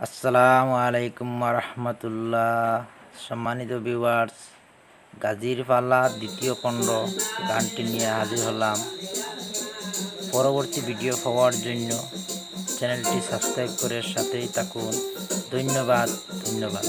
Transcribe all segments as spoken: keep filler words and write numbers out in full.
আসসালামু আলাইকুম ওয়া রাহমাতুল্লাহ। সম্মানিত ভিউয়ার্স, গাজীর পালা দ্বিতীয় খণ্ড গানটি নিয়ে হাজির হলাম। পরবর্তী ভিডিও পাওয়ার জন্য চ্যানেলটি সাবস্ক্রাইব করে সাথেই থাকুন। ধন্যবাদ, ধন্যবাদ।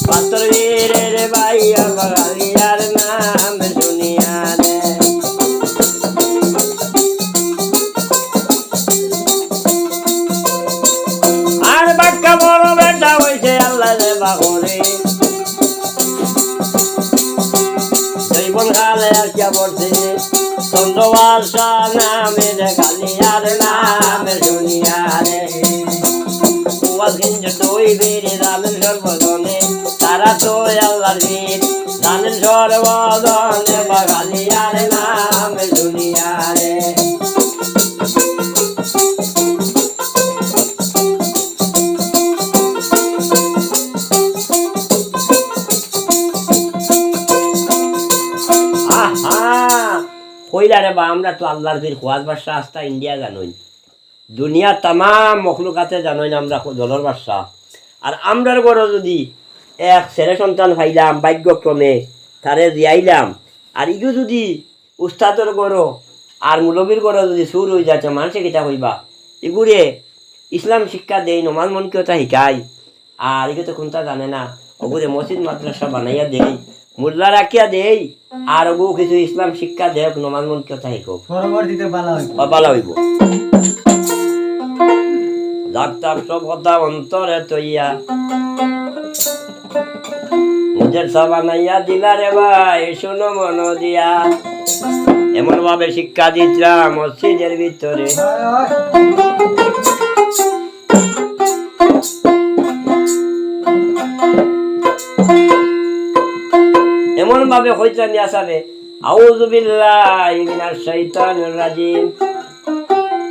পাথর বীরের ভাই আমার আলিয়ার নাম শুনিয়া রে। আর বাক্কা বড় বেটা হইছে আল্লাহ রে বাবরে। জৈবন কালে আর কে বলছে, চন্দ্রবাসা নামে রে গালিয়ার নামে শুনিয়া রে। ওয়াজ কিন্তু দুই বেড়ে জানেন সর্বজনে, তারা তো আল্লাহর বীর, জানেন সর্বজনে বাঙালিয়ার নামে শুনিয়া রে। আহা, কইলা রে বা, আমরা তো আল্লাহর বীর, খোয়াজ বাদশা আস্তা ইন্ডিয়া জানইন, দুনিয়ার তামাম মখলুকাতে জানইন আমরা দলর বাদশা। আর আমরার ঘরো যদি এক ছেলে সন্তান পাইলাম ভাগ্যক্রমে, তারে জিয়াইলাম, আর ইগু যদি উস্তাদর ঘরো আর মুলবির ঘরো যদি চুর অই যায়, তে মানষে কিতা কইবা? ইগুরে ইসলাম শিক্ষা দেই, নমাজ মন কিয়তা হিকাই, আর ইগু তো কুন্তা জানে না। অগুরে মসজিদ মাদ্রাসা বানাইয়া দেই, মোল্লা রাখিয়া দেই, আর অগু কিছু ইসলাম শিক্ষা দেউক, নমাজ মন কিয়তা হিকউক। পরবর্তীতে বালা অইবো। বা বালা অইবো। ডাক্তার সব কথা অন্তরে তইয়া মুজের সাবানাইয়া দিলা রে ভাই, শুনো মন দিয়া। এমন ভাবে শিক্ষা দিতরা মসজিদের ভিতরে। এমন ভাবে কইতরা নিয়া সাবে, "আউযু বিল্লাহি মিনাশ শাইতানির রাজিম।"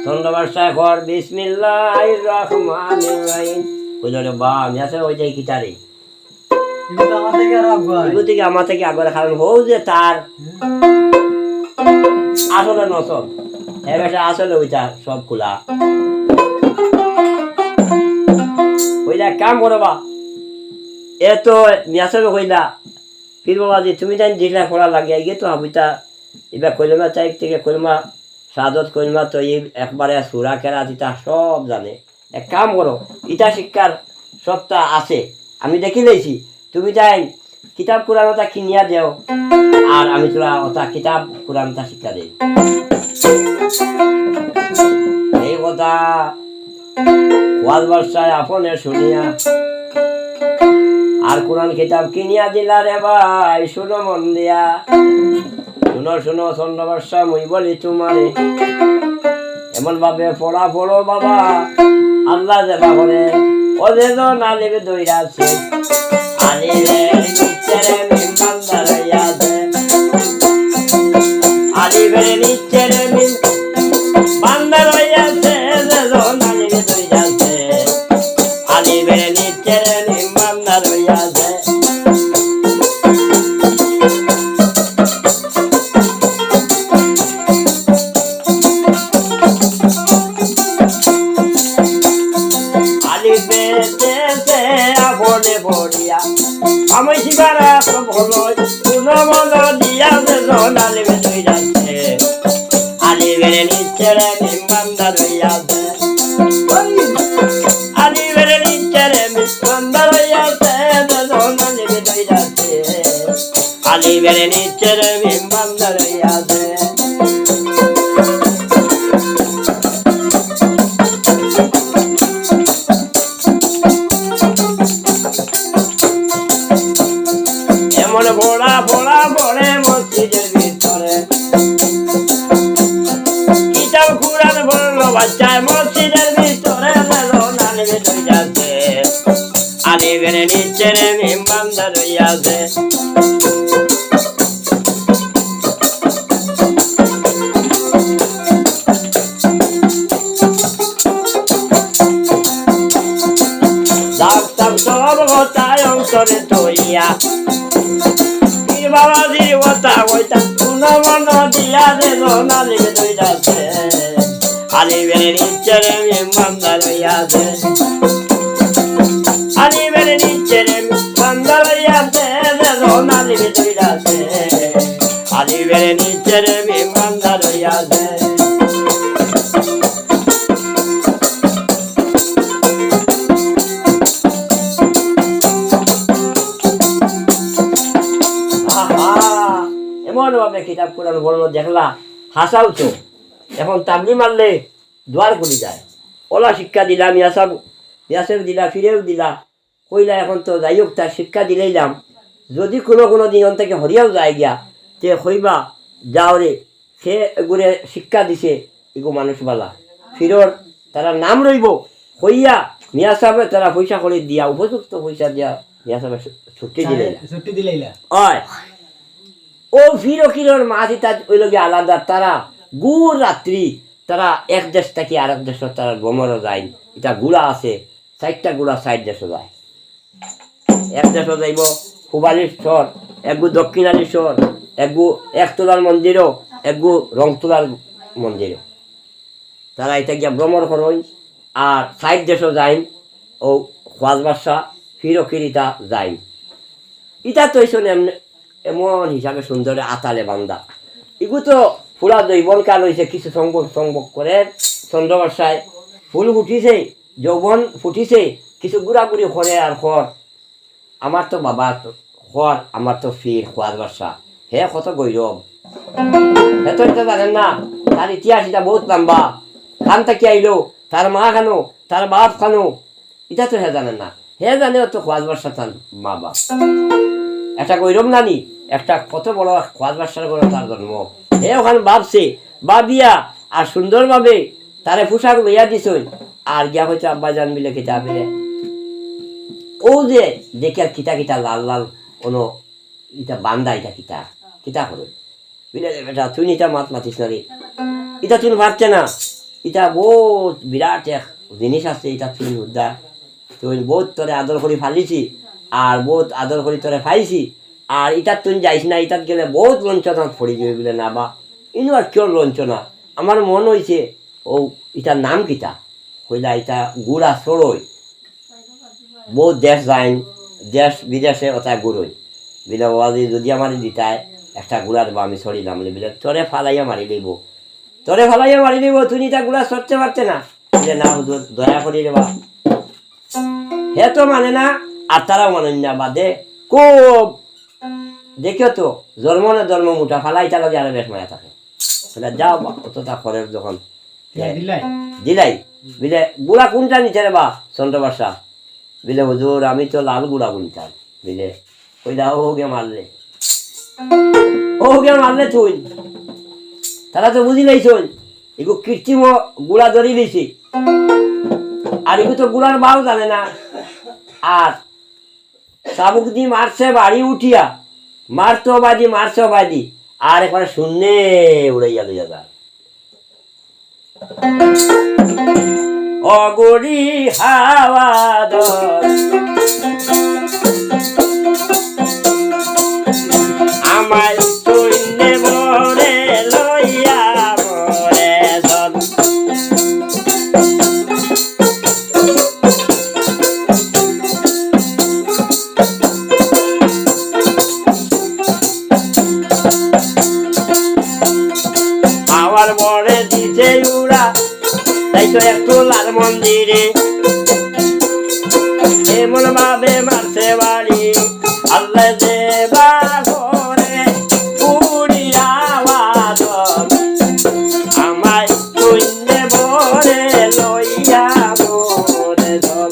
চন্দ্রবাস সাহেব কর, "বিসমিল্লাহির রহমানির রহিম।" কইল রে বা, মিয়া সাবে কইতায় কিতা রে? ইগু তো আমার থাকি আরো আগুয়ায়। ইগু থাকি আমার থাকি আগুয়ায়, কারণ হউ যে তার আসলে নসব। এ বেটা আসলে অইতা সব খোলা। কইলা, "এক কাম করো বা।" এ তো মিয়া সাবে কইলা, "পীর বাবাজি, তুমি তাইন যেলা করা লাগে, ইগে তো হাবুতা, ইবা কলমা তাই থেকে কলমা শাহাদত, কলমা তৈয়ব, একবারে সুরা কেরাত ইতা সব জানে। এক কাম করো, ইতা শিক্ষার সবটা আছে, আমি দেখিলাইছি। তুমি তাইন কিতাব কুরআন ওতা কিনিয়া দেও, আর আমি তোরা ওতা কিতাব কুরআন ওতা শিক্ষা দেই।" এই কথা ওয়াজ বাদশায় আপনে শুনিয়া আর কুরআন কিতাব কিনিয়া দিলা রে ভাই, শুনো মন দিয়া। শুনো, শুনো, চন্দ্রবাসা, মুই বলি তোমারে, এমন ভাবে পড়া পড়ো বাবা, আল্লাহ যেবা করে, ও যে জন আলিম দইরাছে, আলিমের নিচের মিম বান্দা রইয়াছে, আলিমের নিচের মিম বান্দা রইয়াছে, যে জন আলিম দইরাছে, আলিমের নিচের মিম বান্দা রইয়াছে। আলিফ বেতেছে আপনে পড়িয়া, আমি শিবারা তো বলো, শুনো মন দিয়া যে জন আলিফ দইরাছে, আলিফের নিচের মিম বান্দা রইয়াছে। আলিফের নিচের মিম বান্দা রইয়াছে, যে জন আলিফ দইরাছে। আলিফের নিচের মিম বান্দা রইয়াছে। এমন পড়া পড়া পড়ে মসজিদের ভিতরে। কিতাব কুরআন পড়লো বাচ্চায় মসজিদের ভিতরে, যে জন আলিফ দইরাছে। আলিফের নিচের মিম বান্দা রইয়াছে। যাক তার সব কথা অন্তরে থইয়া। পীর বাবাজির কথা কইতা, শুনো মন দিয়া যে জোনালি দুইটাতে। আলিমের নিচের মেহমানদার হইয়াছে। আলিমের নিচের মেহমানদার হইয়াছে, যে জোনালি দুইটাতে। আলিমের নিচের মেহমানদার হইয়াছে। আহা, এমন ভাবে কিতাব কোরআন বললো, দেখলা, হাসাও তো। এখন তাবলি মারলে দুয়ার খুলি যায়। ওলা শিক্ষা দিলা, মিয়া সাহেব, মিয়া সাহেব দিলা, ফিরেও দিলা, কইলা, এখন তো যাই হোক, তার শিক্ষা দিলাইলাম। যদি কোনো কোনো দিন অন থেকে হরিয়াও যায় গিয়া, তে কইবা, যাও রে, সে এগুরে শিক্ষা দিছে, এগু মানুষ বালা। ফিরর তারা নাম রইব, কইয়া মিয়া সাহেবে তারা পয়সা করে দিয়া, উপযুক্ত পয়সা দিয়া মিয়া সাহেবে ছু-, ছুটি দিলাইলা। ছুটি দিলাইলা। অয়। ও ফির ফকিরর মাছ ইতা ওই লগে আলাদা, তারা গুর রাত্রি তারা এক দেশ থাকি আরেক দেশো তারা গমরও যায়। ইতা গুড়া আছে, চাইরটা গুড়া চাইর দেশো যায়। এক দেশো যাইব পূবালির চর, এগু দক্ষিণালির চর, এগু একতলার মন্দিরও, এগু রংতলার মন্দিরও। তারা ইতা গিয়া ভ্রমণ করইন, আর চাইর দেশো যাইন, ও খোয়াজ বাদশা, ফির ফকির ইতা যাইন। ইতা তো হইছইন এমন হিসাবে সুন্দরে আতালে বান্দা। ইগু তো পুরা যৌবন কাল হইছে, কিছু সংভোগ সংভোগ করে, চন্দ্রবর্ষায় ফুল ফুটিছে, যৌবন ফুটিছে, কিছু ঘুরাঘুরি করে আর কর। আমার তো বাবা তো কর, আমার তো ফির খোয়াজ বাদশা। হে কত গৌরব। হে তো ইতা জানেন না, তার ইতিহাস ইতা বহুত লম্বা। কান থাকি আইলো, তার মা কানো, তার বাপ কানো, ইতা তো হে জানে না। হে জানে অত খোয়াজ বাদশা তার মা বাপ। একটা গৌরব নানি, একটা কত বড় খোয়াজ বাদশার ঘরো তার জন্ম। হে ওখান ভাবছে, ভাবিয়া আর সুন্দরভাবে তারে পোশাক লইয়া দিছইন। আর গিয়া কইছে, "আব্বা জান," বিলে, "কিতা?" বিলে, "ও যে দেখি আর কিতা কিতা লাল লাল, অনো ইতা বান্দা, ইতা কিতা, কিতা করে?" বিলে, "রে বেটা, তুই ইতা মাত মাতিস না রে। ইতা তুই পারতে না। ইতা বহুত বিরাট এক জিনিস আছে, ইতা তুই হুদ্দা। তুই বহুত তোরে আদর করি ফালিছি, আর বহুত আদর করি তোরে ফাইছি। আর ইতাত তুই যাইস না, ইতাত গেলে বহুত লঞ্চনাত পড়ি যাবি।" বিলে, "না বা, ইনো আর কিয়র লঞ্চনা? আমার মন হইছে, ও ইতার নাম কিতা?" কইলা, "ইতা গুড়া চড়ই।" বহুত দেশ যাইন, দেশ বিদেশে ওটা ঘুরইন। বিলে, "বাবাজি, যদি আমারে দিতায়, একটা গুড়া দেবা, আমি চড়িলাম।" বিলে, "তোরে ফালাইয়া মারি লইব, তোরে ফালাইয়া মারি লইব, তুই ইতা গুড়া চড়তে পারতে না।" বিলে, "না হুজুর, দয়া করি রে বা।" হে তো মানে না, আর তারাও মানইন না, বাদে খুব দেখিও তো, জন্ম না জন্ম মুটা ফালাই, তার লগে আরো বেশ মায়া থাকে। বলে, "যাও বা, অতটা খরচ যখন।" দিলাই? দিলাই। বিলে, "গুড়া কোনটা নিতে রে বা, চন্দ্রবাসা?" বিলে, "হুজুর, আমি তো লাল গুড়া বুনতাম।" বিলে, "কই দাও, ও গে মারলে। ও গে মারলে তুই।" তারা তো বুঝি লাইছইন, এগু কৃত্রিম গুড়া ধরি লইছে। আর এগু তো গুড়ার বাও জানে না। আর চাবুক দি মারছে বাড়ি উঠিয়া, মারতো বাদি, মারতো বাদি, আর একবারে শূন্যে উড়াইয়া লইয়া যায়। অগরি হাওয়া দর, আমায় শূন্যে ভরে লইয়া মরে চল। আমার বরে দিছে উড়া, তাই তো একতলার মন্দিরে এমন ভাবে মারছে বাড়ি, আল্লাহ যে বা করে পুড়িয়া বাদল, আমায় শূন্যে ভরে লইয়া মরে চল।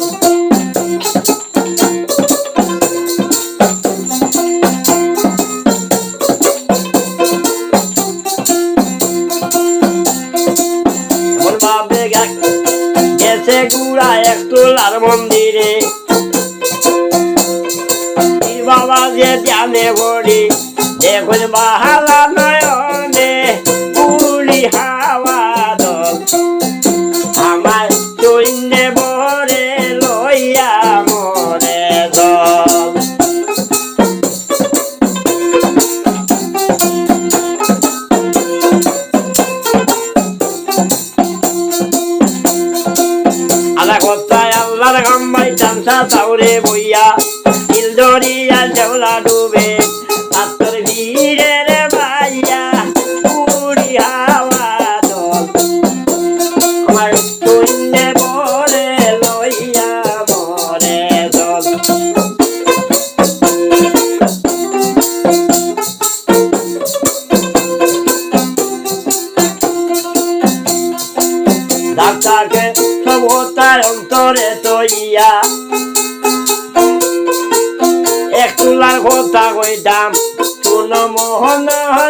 এমন ভাবে গে-, গেছে গুড়া একতলার মন্দিরে। পীর বাবা যে ধ্যানে পড়ি, দেখুন বাহালা নয়নে পুরি হাওয়া দল। আমায় শূন্যে ভরে লইয়া মরে সাউরে বইয়া, নীল দরিয়া শ্যাওলা ডুবে, পাথর ভিড়ের বাইয়া, বুড়ি হাওয়া দল। আমার শূন্য বরে লইয়া মরে দল। ডাক্তারকে সব হতার অন্তরে তইয়া, এক তুলার কথা কইতাম, শুনো মোহন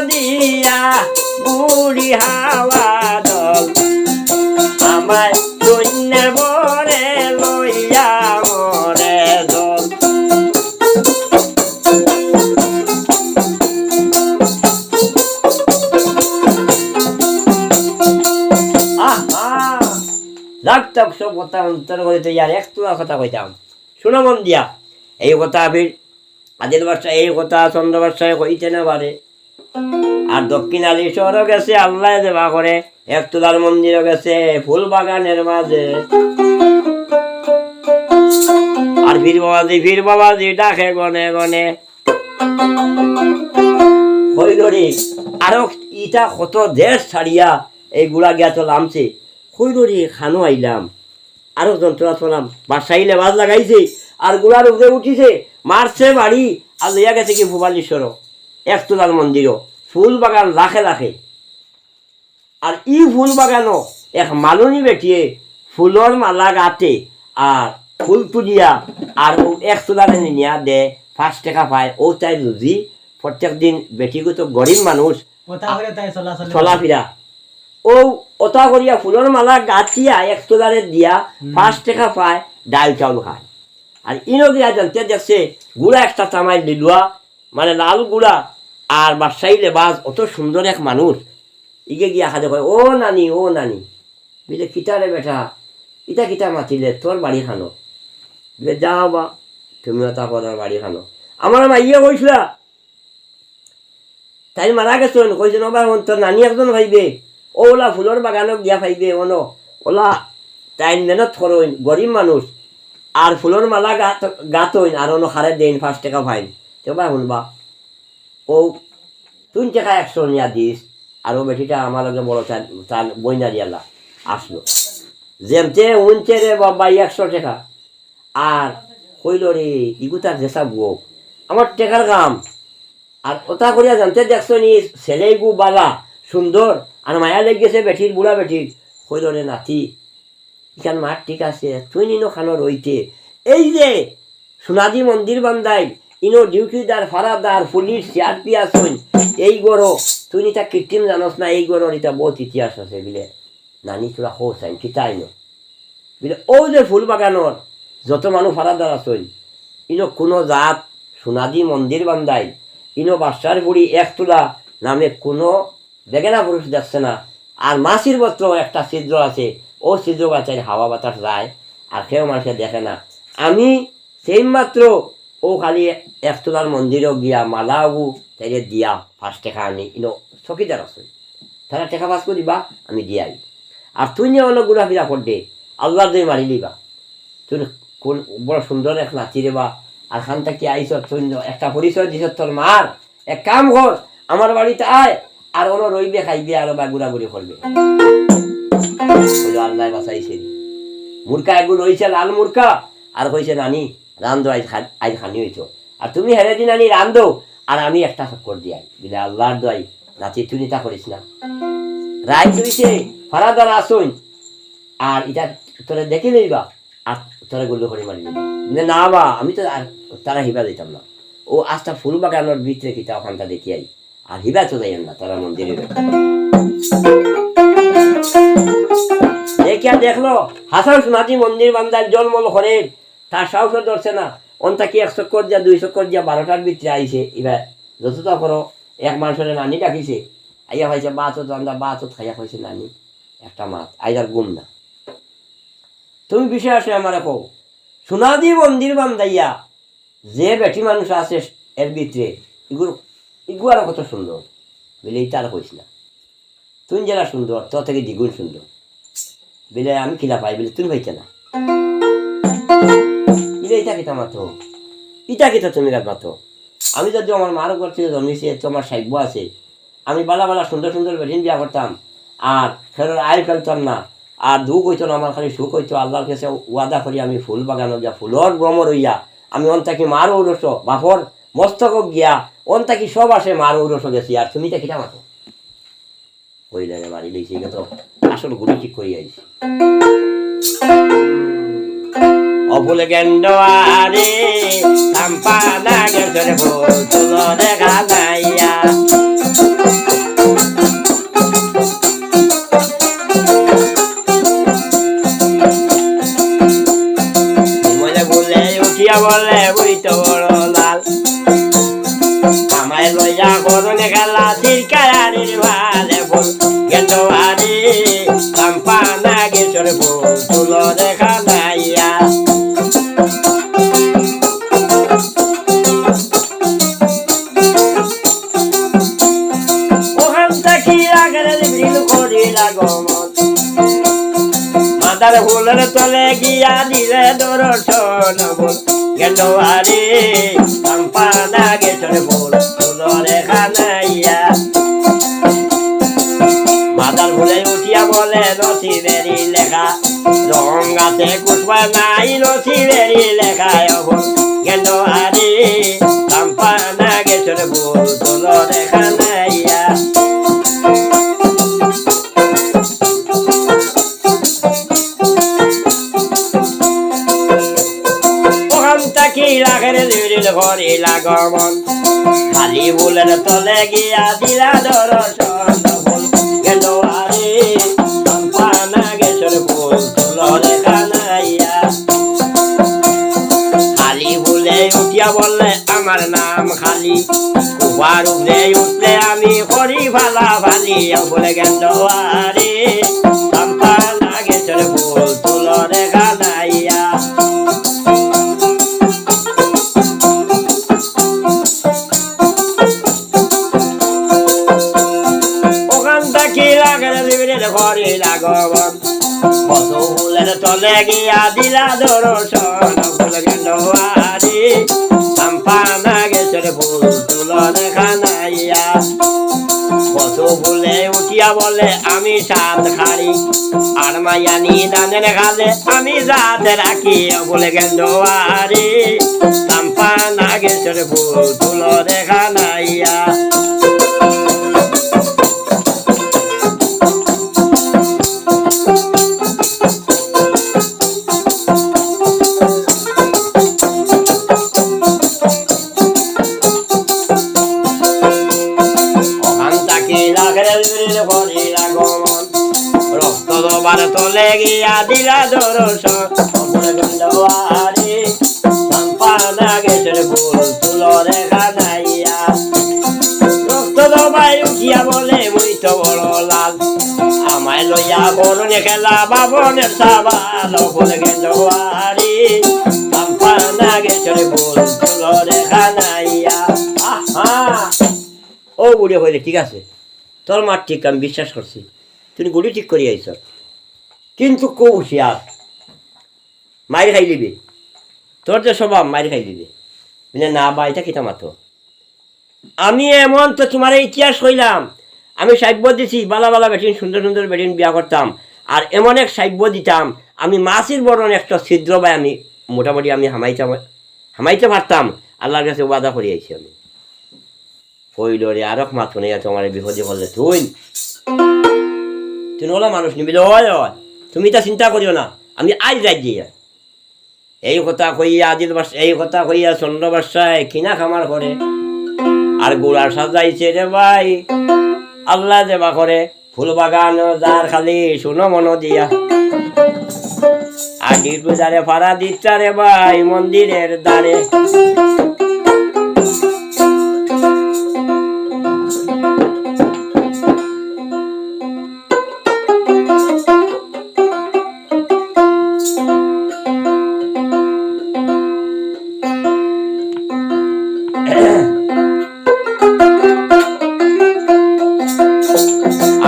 দিয়া, বুড়ি হাওয়া দল। আমায় শূন্য বরে লইয়া মরে দল। আহা! ডাক্তার সব কথা অন্তর করে তো ইয়ার এক তুলার কথা কইতাম। শুনো মন দিয়া, এই কথা ফির আদিল বাদশায়, এই কথা চন্দ্র বাদশায় কইতে না পারে। আর দক্ষিণ আলি শহরও গেছে, আল্লায় দেবা করে, এক তুলার মন্দিরও গেছে, ফুল বাগানের মাঝে। আর পীর বাবাজি, পীর বাবাজি ডাকে গনে গনে। কইল রে, আরো ইটা কত দেশ ছাড়িয়া এই গুড়া গিয়া তো লামছে। কইল রে, খানো আইলাম। আরো যন্ত্রণা শোনাম, বাদশাহী লেবাস লাগাইছে, আর গুড়ার উপরে উঠিছে, মারছে বাড়ি, আর লইয়া গেছে কি ভুবনেশ্বর, এক তুলার মন্দিরও, ফুল বাগান লাখে লাখে। আর ই ফুল বাগানো এক মালুনি বেটিয়ে ফুলর মালা গাতে, আর ফুল তুলিয়া, আর ও এক তুলারে নিয়া দে, পাঁচ টেকা পায়, ও তাই রুজি, প্রত্যেক দিন বেটিগু তো গরিব মানুষ, কথা করে তাই চলাচল করে। চলাফিরা। ও ওটা করিয়া ফুলর মালা গাঁথিয়া এক তুলারে দিয়া হুম। পাঁচ টেকা পায়, ডাইল চাউল খায়। আর ইনো গিয়া জানতে দেখছে গুড়া একটা তামাইল লিলুয়া, মানে লাল গুড়া, আর বাদশাহী লেবাস, অত সুন্দর এক মানুষ। ইগে গিয়া খাদে কয়, "ও নানি, ও নানি।" বিলে, "কিতা রে বেটা, ইতা কিতা মাতিলে, তোর বাড়ি খানো?" বিলে, "যাও বা, তুমি ওটা করার বাড়ি খানো। আমার মাইয়ে কইছিলা, তাইন মারা গেছইন, কইছইন, 'ও ভাই, অন তোর নানি একজন পাইবে, ও ওলা ফুলর বাগানো গিয়া পাইবে, অনো ওলা তাইন মেহনত করইন, গরিব মানুষ, আর ফুলর মালা গাত-, গাতইন, আর অনো খারে দেইন, পাঁচ টেকা পাইন।' তে ভাই হুনবা, ও তিন টেকা একশো নিয়া দিস, আর ও বেটিটা আমার লগে বড় তার, তার বইনারিয়ালা আসলো। যেমতে উনতে রে বাবা একশো টেকা, আর কইল রে, "ইগু তার যেসা বউ, আমার টেকার কাম।" আর ওটা করিয়া জানতে দেখছো নি, ছেলে ইগু বালা, সুন্দর, আর মায়া লেগে গেছে বেটির, বুড়া বেটির। কইল রে, "নাতি, ইখান মাত ঠিক আছে, তুই নিনো খানো রইতে। এই যে সোনাদি মন্দির বান্দাইল, ইনো ডিউটিদার, ফারাদার, পুলিশ, সিআরপি আছইন, এই ঘরো, তুই নিতা কৃত্রিম জানোস না, এই ঘরর ইতা বহুত ইতিহাস আছে বিলে।" নানি তোরা হোস আইন, কিতা আইনো? বিলে, "ও যে ফুল বাগানর যত মানুষ ফারাদার আছইন, ইনো কোনো জাত সোনাদি মন্দির বান্দাইল, ইনো বাদশার বুড়ি এক তুলা নামে কোনো বেগেনা পুরুষ দেখছে না। আর মাছির মতো একটা ছিদ্র আছে, ও ছিদ্র বাতাইন হাওয়া বাতাস যায়, আর কেউ মানুষে দেখে না। আমি সেই মাত্র ও খালি এক তুলার মন্দিরও গিয়া মালা ওগু তাইরে দিয়া পাঁচ টেকা আনি, ইনো চকিদার আছে, তারা টেকা পাস করিবা, আমি দিয়াই। আর তুই নিয়ে অনেক ঘুরাফিরা করবে, আল্লাহর দই মারি লিবা।" তুই কোন বড় সুন্দর এক নাতি রে বা, আর খান থাকি আইস, তুই একটা পরিচয় দিস তোর মার। এক কাম কর, আমার বাড়িতে আয়, আর ওনো রইবে, খাইবে, আর বা ঘুরাঘুরি করবে। কইলো, "আল্লাহ বাঁচাইছে রে।" মুরকা এগু রইছে লাল মুরকা, আর কইছে, "নানি, রান্ধো, আইজ খা-, আইজ খানি হইতো। আর তুমি হেরে দিন আনি রান্ধো, আর আমি একটা চক্কর দিয়াই।" বিলে, "আল্লাহর দোয়াই, নাতি, তুই নিতা করিস না। রাইত হইছে, ফারাদার আসইন, আর ইটা তোরে দেখি লইবা।" আর তারা গুল্লি করি মারি দিল। "না, না বা, আমি তো আর তারা হিবা দিতাম না।" ও আস্তা ফুল বাগানর ভিতরে কিতা ওখানটা দেখিয়াই। আর হিবা তো যাইয়েন না, তারা মন্দিরে। দেখিয়া দেখলো, হাসান সোনাদি মন্দির বান্দার জলমল করে, তার সাহসও ধরছে না। অন্তা কি এক চক্কর দিয়া, দুই চক্কর দিয়া, বারোটার ভিতরে আইছে। এবার যতটা করো, এক মানুষের নানি ডাকিছে, আইয়া হয়েছে, "বাত রান্দা, বাত খাইয়া হয়েছে নানি, একটা মাত, আইজ আর ঘুম না।" তুমি বিষয় আসে আমারে কও, সোনাদি মন্দির বান্দাইয়া যে বেটি মানুষ আছে এর ভিতরে, ইগুর, ইগু আরো কত সুন্দর। বলে, "ইটা আর কইস না, তুই যেরা সুন্দর, তোর থাকি দ্বিগুণ সুন্দর।" বলে, "আমি কিলা পাই?" বলে, "তুই পাইতে না।" ইটা কিতা মাতো? ইটা কিতা তুমি রাত মাতো? আমি যদি আমার মার ঘর থাকি জন্মিছি, এত আমার সাইব্য আছে, আমি বালা বালা সুন্দর সুন্দর বেটিন বিয়া করতাম, আর ফেরর আয় ফেলতাম না, আর দুখ অইতো না, আমার খালি সুখ অইতো। আল্লার কাছে ওয়াদা করি, আমি ফুল বাগানো গিয়া ফুলর ভ্রমর অইয়া, আমি অন থাকি মার ঔরস, বাপর মস্তক গিয়া, অন থাকি সব আসে মার ঔরস গেছি, আর তুমি ইটা কিতা মাতো? কইলে রে মারি লইছি, ইগু তো আসল গুলি ঠিক করি আইছি। অবুল গেন্ডো আরে, তাম্পা না গেছর ফুল তুলো দেখা নাইয়া। মনে বলে উঠিয়া বলে, ওই তো বড় লাল। আমায় লইয়া করনে খেলা, তিরকায়ারির ভালে বল। গেন্ডো আরে, তাম্পা না গেছর ফুল তুলো দেখা নাইয়া। ওখান থাকি রাখের জিবরিল করিল আগমন। মাদার ফুলর তলে গিয়া দিলে দর্শন বল। গেন্ডো আরে, তাম্পা না গেছর ফুল তুলো দেখা নাইয়া। মাদার ফুলে উঠিয়া বলে নসিবেরি লেখা। রং আছে কুসবা নাই নসিবেরি লেখা। অবুল গেন্ডো আরে, তাম্পা না গেছর ফুল তুলো দেখা নাইয়া। ওখান থাকি রাখের জিবরিল করিল আগমন। খালি ফুলর তলে গিয়া দিলা দর্শন। অবুল গেন্ডো আরে, তাম্পা না গেছর ফুল তুলো দেখা নাইয়া। খালি ফুলে উঠিয়া বললে, আমার নাম খালি। কুবার উপরে উঠলে আমি করি ফালাফালি। অবুল গেন্ডো আরে, তাম্পা না গেছর ফুল তুলো দেখা নাইয়া। ওখান থাকি রাখের জিবরিল করিল আগমন। কত ফুলর তলে গিয়া দিলা দর্শন। অবুল গেন্ডো আরে, তাম্পা না গেছর ফুল তুলো দেখা নাইয়া। কত ফুলে উঠিয়া বলে আমি সাত খাড়ি, আর মায়ানি দানের খালে আমি জাত রাখি। অবুল গেন্ডো আরে, তাম্পা না গেছর ফুল তুলো দেখা নাইয়া। ওখান থাকি রাখের জিবরিল করিল আগমন। রক্ত দবার তলে গিয়া দিলা দর্শন। অবুল গেন্ডো আরে, তাম্পা না গেছর ফুল তুলো দেখা নাইয়া। রক্ত দবায় উঠিয়া বলে, মুই তো বড় লাল। আমায় লইয়া করনে খেলা, বাবনের সাবাল। অবুল গেন্ডো আরে, তাম্পা না গেছর ফুল তুলো দেখা নাইয়া। আহা! ও বুড়ি কইলে, ঠিক আছে, তোর মাত ঠিক, আমি বিশ্বাস করছি, তুই গুলি ঠিক করি আইছস, কিন্তু খুব হুঁশিয়ার, মাইর খাইলিবে, তোর যে স্বভাব, মাইর খাইলিবে। মানে, না বা, ইটা কিতা মাতো? আমি এমন তো তুমারে ইতিহাস কইলাম, আমি সাইব্য দিছি, বালা বালা বেটিন, সুন্দর সুন্দর বেটিন বিয়া করতাম, আর এমন এক সাইব্য দিতাম, আমি মাছির বরণ একটা ছিদ্র বায় আমি মোটামুটি আমি হামাইতাম, হামাইতে পারতাম, আল্লার কাছে ওয়াদা করি আইছি আমি। কইল রে, আরক মাত হুনাইয়া তুমারে বিপদে করলে তুই, তুই ওলা মানুষ নিবি যে, অয়, অয়, তুমি ইতা চিন্তা করিও না, আমি আইজ রাইত যাইয়া। এই কথা কইয়া আদিল বাস-, এই কথা কইয়া চন্দ্র বাদশায় কিনা খামার করে। আর ঘোড়া সাজাইছে রে ভাই, আল্লাহ দেবা করে। ফুল বাগান যার খালি শুনো মন দিয়া। আর ডিউটি যারে ফাড়া দিচ্ছা রে ভাই মন্দিরের দ্বারে।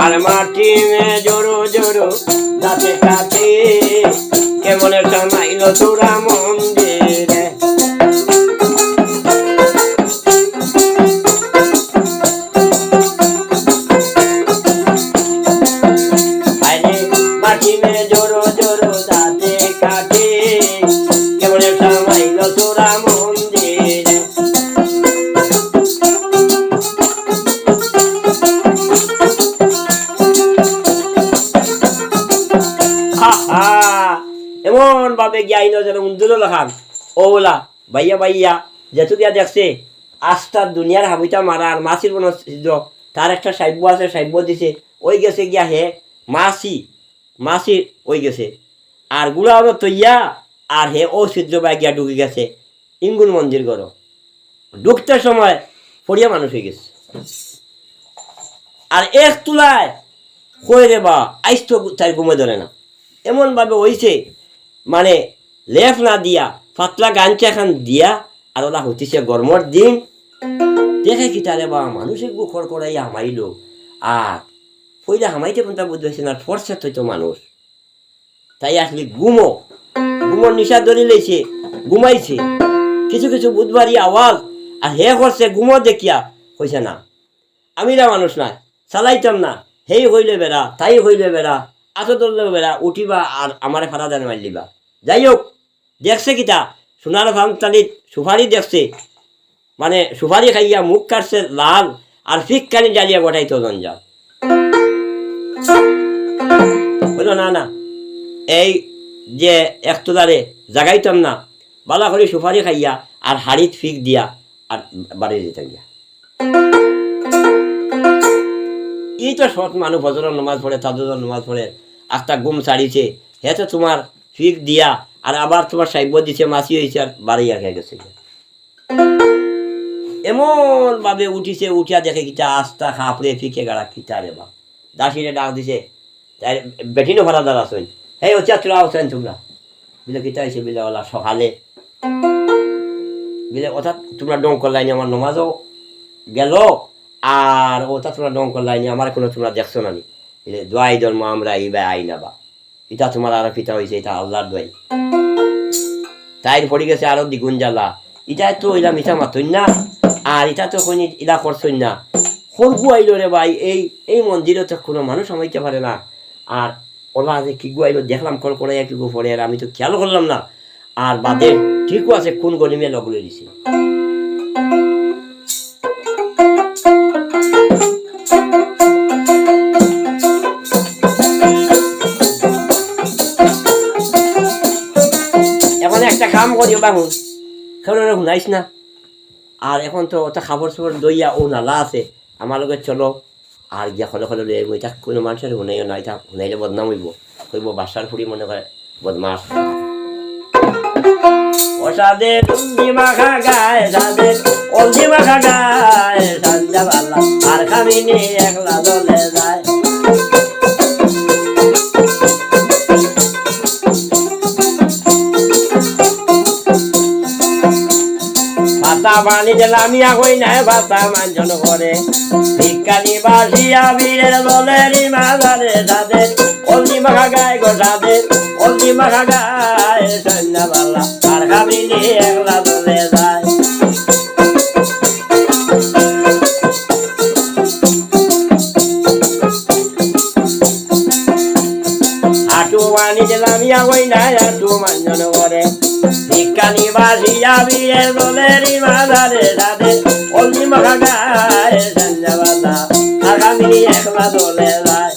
আর মাটি মে জোরো জোরো দাঁতে কাটি, কেমনে কামাইল তোরা মন্দিরে। তোরা মন্দির। হা হা, এমন ভাবে গিয়া আইলো যেন উন্দুলো লাখান। ওলা, বাইয়া বাইয়া, যেতু গিয়া দেখছে, আস্তা দুনিয়ার হাবিতা মারা আর মাছির বনো ছিদ্র, তার একটা সাইব্য আছে, সাইব্য দিছে, ওই গেছে গিয়া হে মাছি, মাছি ওই গেছে। আর গুড়া হলো তৈয়া, আর হে ও ছিদ্র বায় গিয়া ঢুকি গেছে ইঙ্গুল মন্দির ঘরো। ঢুকতে সময় পড়িয়া মানুষ হয়ে গেছে। আর এক তুলায় কই রে বা, আইস তো তাই ঘুমে ধরে না। এমন ভাবে হইছে, মানে, লেপ না দিয়া, পাতলা গাঞ্চা খান দিয়া, আর ওলা হতিছে গরমর দিন। দেখে কিতা রে বা, মানুষ এগু খড়খড়াইয়া হামাইলো। আর পইলা হামাইতে কোনটা বুঝ পাইছে না, ফর্সেত হইতো মানুষ। তাই আসলে ঘুমো, ঘুমর নিশা ধরি লইছে, ঘুমাইছে। কিছু কিছু বুধবারি আওয়াজ, আর হে করছে ঘুমো দেখিয়া, কইছে না। আমি ইলা মানুষ নায়, চালাইতাম না। হেই কইলে বেড়া, তাই কইলে বেড়া, আতো ধরলেও বেড়া, উঠিবা আর আমারে ফাড়া দানে মারিলিবা। যাই হোক, দেখছে কিতা, সোনার ফান তালিত সুপারি দেখছে, মানে সুপারি খাইয়া মুখ কাটছে লাল, আর ফিক কানি ডালিয়া গোটাইতো জঞ্জাল। বললো, "না, না, এই যে একতলারে জাগাইতাম না, বালা করি সুপারি খাইয়া আর হাড়িত ফিক দিয়া আর বাড়ি দিতাম গিয়া।" ই তো সৎ মানুষ, ফজরর নমাজ পড়ে, তাহাজ্জুদর নমাজ পড়ে, আস্তা ঘুম ছাড়িছে, হে তো তোমার ফিক দিয়া আর আবার তোমার সাইব্য দিছে, মাছি হইছে আর বাড়ি আর গেছে। এমন ভাবে উঠিছে, উঠিয়া দেখে কিতা আস্তা খাপড়ে ফিকে গাড়া কিতা রে বা। দাসীরে ডাক দিছে, তাই বেটিনও ভাড়াদার আছইন। "এই, ওচ্ছা, তোরা আছইন তোমরা।" বলে, "কিতা হইছে?" বলে, "ওলা সকালে।" বলে, "ওটা তোমরা ডং করলাইনি, আমার নমাজও গেল, আর ওটা তোমরা ডং করলাইনি, আমার কোনো তোমরা দেখছো না নি?" বলে, "দোয়াই ধর্ম আমরা এইবার আই না বা।" ইটা তোমার আরো কিতা হইছে, ইটা আল্লাহর দোয়াই। তাইর পড়ি গেছে আরো দ্বিগুণ জ্বালা। ইটা তো ইলা মিছা মাতইন না, আর ইটা তো কইনি ইলা করছইন না। খরগু আইলো রে ভাই, এই, এই মন্দিরে তো কোনো মানুষ হামাইতে পারে না। আর ওলা যে কিগু আইলো, দেখলাম কল করাইয়া কিগু পড়ে, আর আমি তো খেয়াল করলাম না। আর বাদে ঠিকও আছে, কোন গরিমে লগ লই দিছে। এখন একটা কাম করিও বা হুন, কেউরে হুনাইস না। আর এখন তো ওটা কাপড় চোপড় ধইয়া ও নালা আছে, আমার লগে চলো। আর গিয়া খলে খলে লই আইবো, ইটা কোনো মানুষরে হুনাইও না, ইটা হুনাইলে বদনাম হইবো, কইবো বাসার ফুড়ি মনে করে বদমাশ। অসাদে রুন্দি মাখা গায়, সাদে অলদি মাখা গায়, সান্দাবালা আর খামিনি একলা দলে যায়। ভাতা পানি দিলামিয়া কই নাই, ভাতা মাঞ্জন করে। ভিক্ষানি বাসিয়া বীরের দলেরই মাঝারে সাদে, অলদি মাখা গায় গো সাদে, অলদি মাখা গায় সন্ধ্যাবেলা, আর খামিনি একলা দলে যায়। আটু পানি দিলামিয়া কই নাই, আটু মাঞ্জন করে। ভিক্ষানি বাসিয়া বীরের দলেরই মাঝারে সাদে, অলদি মাখা গায় সন্ধ্যাবেলা, আর খামিনি একলা দলে যায়।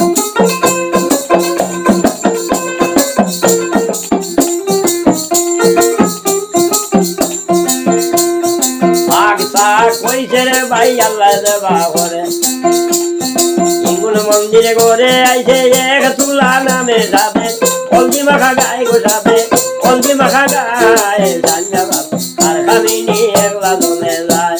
বাগসা কইছে রে ভাই আল্লাহ দেবা করে। ইগুন মন্দিরে ঘরে আইছে এক তুলা নামে সাদে, অলদি মাখা গায় গো সাদে, অলদি মাখা গায় সন্ধ্যাবেলা, আর খামিনি একলা দলে যায়।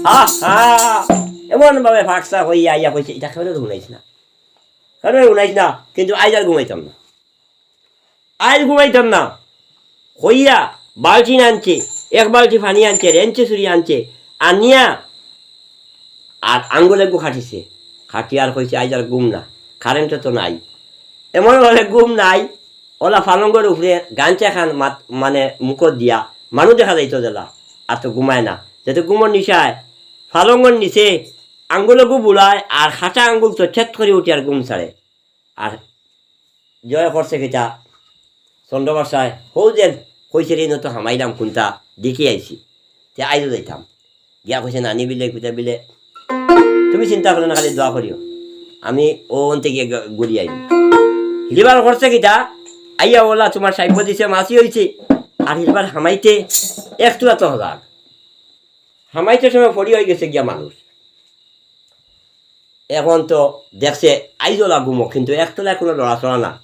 আহা! এমন ভাবে ফাকসা হইয়া আইয়া কইছে, ইটা কেউরে হুনাইস না। কেউরে হুনাইস না, কিন্তু আইজ আর ঘুমাইতাম না। আইজ ঘুমাইতাম না। কইয়া বালটি আনছে, এক বালটি পানি আনছে, রেঞ্চে ছুরি আনছে, আনিয়া আর আঙ্গুল এগু কাটিছে। কাটিয়া আর কইছে, "আইজ আর ঘুম না, কারেন্ট তো নাই।" এমন ভাবে ঘুম নাই, ওলা পালঙ্গর উপরে গাঞ্চা খান মাত-, মানে মুখত দিয়া, মানুষ দেখা যাইতো যেলা, আর তো ঘুমায় না। যেতে ঘুমর নিশায় পালঙ্গর নিচে আঙ্গুল এগু বুলায় আর কাটা আঙ্গুল তো ছেদ করি উঠি আর ঘুম ছাড়ে। আর জয় করছে কিতা, চন্দ্রবাসায়, "হউ যেন, কইছে রে, ইনো তো হামাইলাম কুন্তা, দেখি আইছি। তে আইজও যাইতাম।" গিয়া কইছে, "নানি বিলে, কুতা বিলে, তুমি চিন্তা করো না, খালি দোয়া করিও। আমি অউ অন্তে গিয়া গ-, ঘুরি আইমু।" হিলিবার করছে কিতা, আইয়া অলা তুমার সাইব দিছে, মাছি অইছে। আর হিলিবার হামাইতে এক তুলা তো হজাক। হামাইতে সময় ফড়ি অই গেছে গিয়া মানুষ। এখন তো দেখছে আইজও লাগুমো, কিন্তু এক তুলায় কুনু লড়াচড়া না।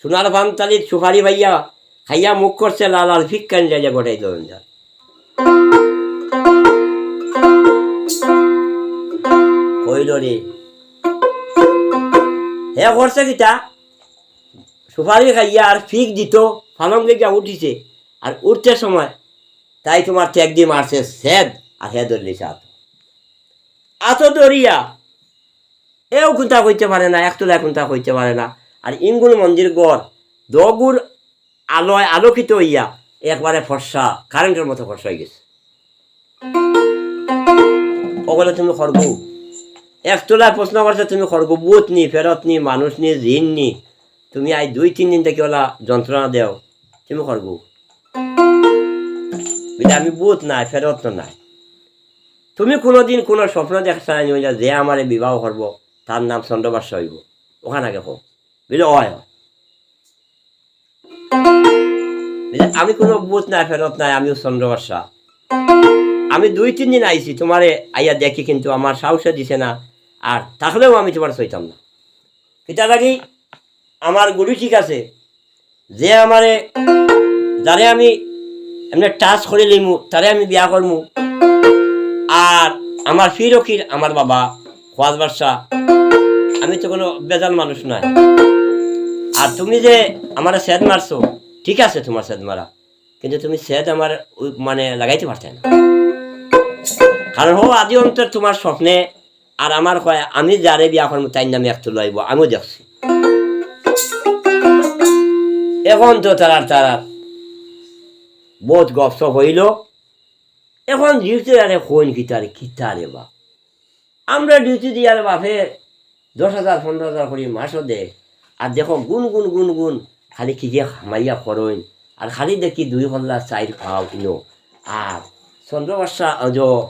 সোনার পানতালিত সুপারি পাইয়া খাইয়া মুখ করছে লাল, আর ফিক কান যাইয়া গটাই দরঞ্জা। কইল রে, হে করছে কিতা? সুপারি খাইয়া আর ফিক দিত, ফালঙ্গে গিয়া উঠিছে। আর উঠতে সময় তাই তুমার ঠেক দি মারছে সেদ, আর হে ধরলিছে আত। আত ধরিয়া এও কুন্তা কইতে পারে না, এক তুলায় কুন্তা কইতে পারে না। আর ইঙ্গুল মন্দির ঘর, দগুর আলোয় আলোকিত অইয়া একবারে ফর্সা, কারেন্টর মতো ফর্সা অই গেছে। অগুরে তুমি খরগু। এক তুলায় প্রশ্ন করছে, "তুমি খরগু, ভূত নি, ফেরত নি, মানুষ নি, জিন নি? তুমি আইজ দুই তিন দিন থাকি অলা যন্ত্রণা দেও, তুমি খরগু?" বলে, "আমি ভূত নায়, ফেরত তো নায়।" তুমি কুনুদিন কুনু স্বপ্ন দেখছো নি যে আমারে বিবাহ করবো, তার নাম চন্দ্রবাসা অইবো? অখান আগে কও। বলে, "অয়, অয়।" বলে, "আমি কুনু ভূত নায়, ফেরত নায়, আমিও চন্দ্রবাসা। আমি দুই তিন দিন আইছি, তুমারে আইয়া দেখি, কিন্তু আমার সাহসে দিছে না, আর থাকলেও আমি তুমারে ছইতাম না। কিতা লাগি? আমার গুলি ঠিক আছে, যে আমারে, যারে আমি এমনে touch করি লইমু, তারে আমি বিয়া করমু। আর আমার ফিরকির আমার বাবা খোয়াজ বাদশা, আমি তো কুনু বেজাল মানুষ নায়। আর তুমি যে আমারে সেদ মারছো, ঠিক আছে তুমার সেদ মারা, কিন্তু তুমি সেদ আমার উ-, মানে লাগাইতে পারতে না। কারণ হো আদি অন্তর তুমার স্বপ্নে আর আমার কয়, আমি যারে বিয়া করমু, তাইর নামে এক তুলা অইবো, আমিও দেখছি।" এখন তো তারার, তারার বউত গপসপ অইলো। এখন ডিউটিদারে কইন কিতারে, কিতারে বা? আমরা ডিউটি দিয়ার বাপে দশ হাজার, পনরো হাজার করি মাসও দেয়। আর দেখো গুন গুন গুন গুন খালি কি যে কামাইয়া করইন। আর খালি দেখি দুই কল্লা চাইর পাও ইনো। আর চন্দ্রবাসা, অ, জ-,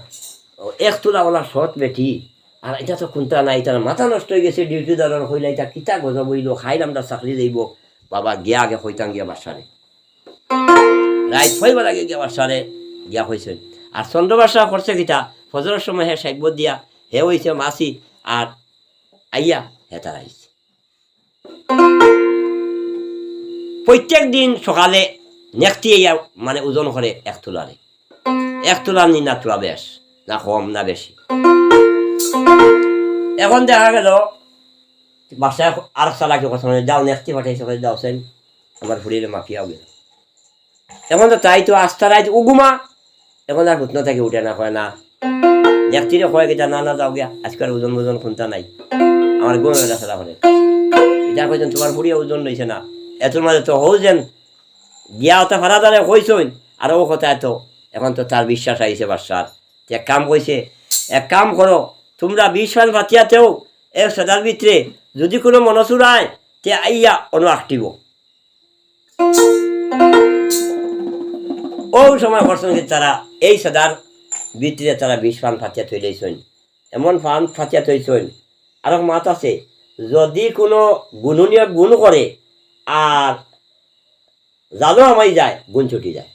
এক তুলা অলা সৎ বেটি। আর ইটা তো কুন্তা নাই, ইটার মাথা নষ্ট অই গেছে, ডিউটিদারর কইলা ইটা কিতা গজব অইলো, খাইল আমরার চাকরি যাইবো। বাবা গিয়া আগে কইতাম গিয়া বাসারে। রাইত হইবার আগে গিয়া বাসারে গিয়া কইছইন। আর চন্দ্রবাসা করছে কিতা, ফজরর সময় হে সাইবত দিয়া, হে অইছে মাছি, আর আইয়া হে তারা আইছে। প্রত্যেক দিন সকালে নেকটি আইয়া মানে ওজন করে এক তুলারে। এক তুলা নি না তুলা বেশ, না কম না বেশি। এখন দেখা গেল বাসায় আর চালাকি কথা মানে, "যাও নেকটি পাঠাইছে, কই যাও সেন, আমার ফুড়িরে মাফিয়াও গেল।" এখন তো তাই তো আস্তা রাইত উগুমা, এখন আর হুতন থাকি উঠে না, কয় না। নেকটিরে কয় কিতা, "না, না, যাও গিয়া, আজকাল ওজন ওজন কুন্তা নাই, আমার ঘুমে বেলা খেলা করে।" ইটা কইছইন, "তুমার ফুড়িয়ে ওজন লইছে না।" এতর মাঝে তো হউ যেন গিয়া ওটা ফারাদারে কইছইন, আর ও কথা এত, এখন তো তার বিশ্বাস আইছে বাদশার। তে এক কাম কইছে, "এক কাম করো, তুমরা বিষ পান পাতিয়া থও, এ সেদার ভিতরে যুদি কুনু মনো চুরায়, তে আইয়া অনো আখটিবো।" অউ সময় করছইন কি তারা এই সেদার ভিতরে তারা বিষ পান পাতিয়া থইলাইছইন, এমন পান পাতিয়া থইছইন। আরক মাত আছে, যুদি কুনু গুনুনিয়ে গুন করে আর জালো হামাই যায়, গুন ছুটি যায়।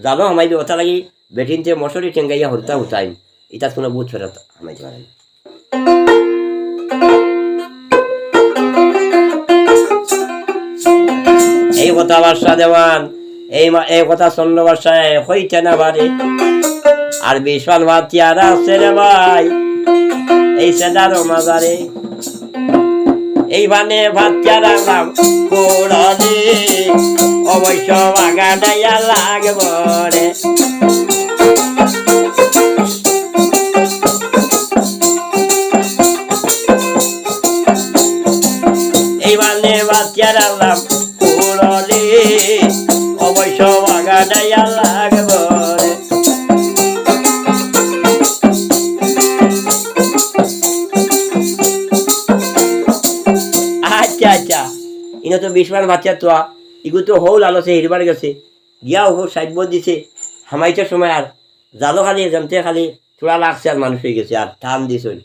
জালো হামাই দিবো, অতার লাগি বেটিন্তে মশারি টেঙ্গাইয়া হুরুতা হুতাইন, ইতাত কুনু ভূত ফেরত হামাইতে পারে না। এই কথা বাদশা দেওয়ান, এই মা-, এই কথা চন্দ্র বাদশায় কইতে না পারে। আর বিষ পান পাতিয়া রাখছে রে ভাই, এই সেদারো মাজারে। এই বানে ভাতিয়া রাখলাম কুড়ালি, অবশ্য বাগানাইয়া লাগবো রে। এই বানে ভাতিয়া রাখলাম কুড়ালি, অবশ্য বাগানাইয়া লাগবো রে। ইনো তো বিশ মান বাচ্চা তো, ইগু তো হউ লালচে হিরবার গেছে, গিয়া হউ সাইড দিছে, হামাইতে সময় আর জালো খালি জানতে খালি থুড়া লাগছে আর মানুষ অই গেছে আর টান দিছইন।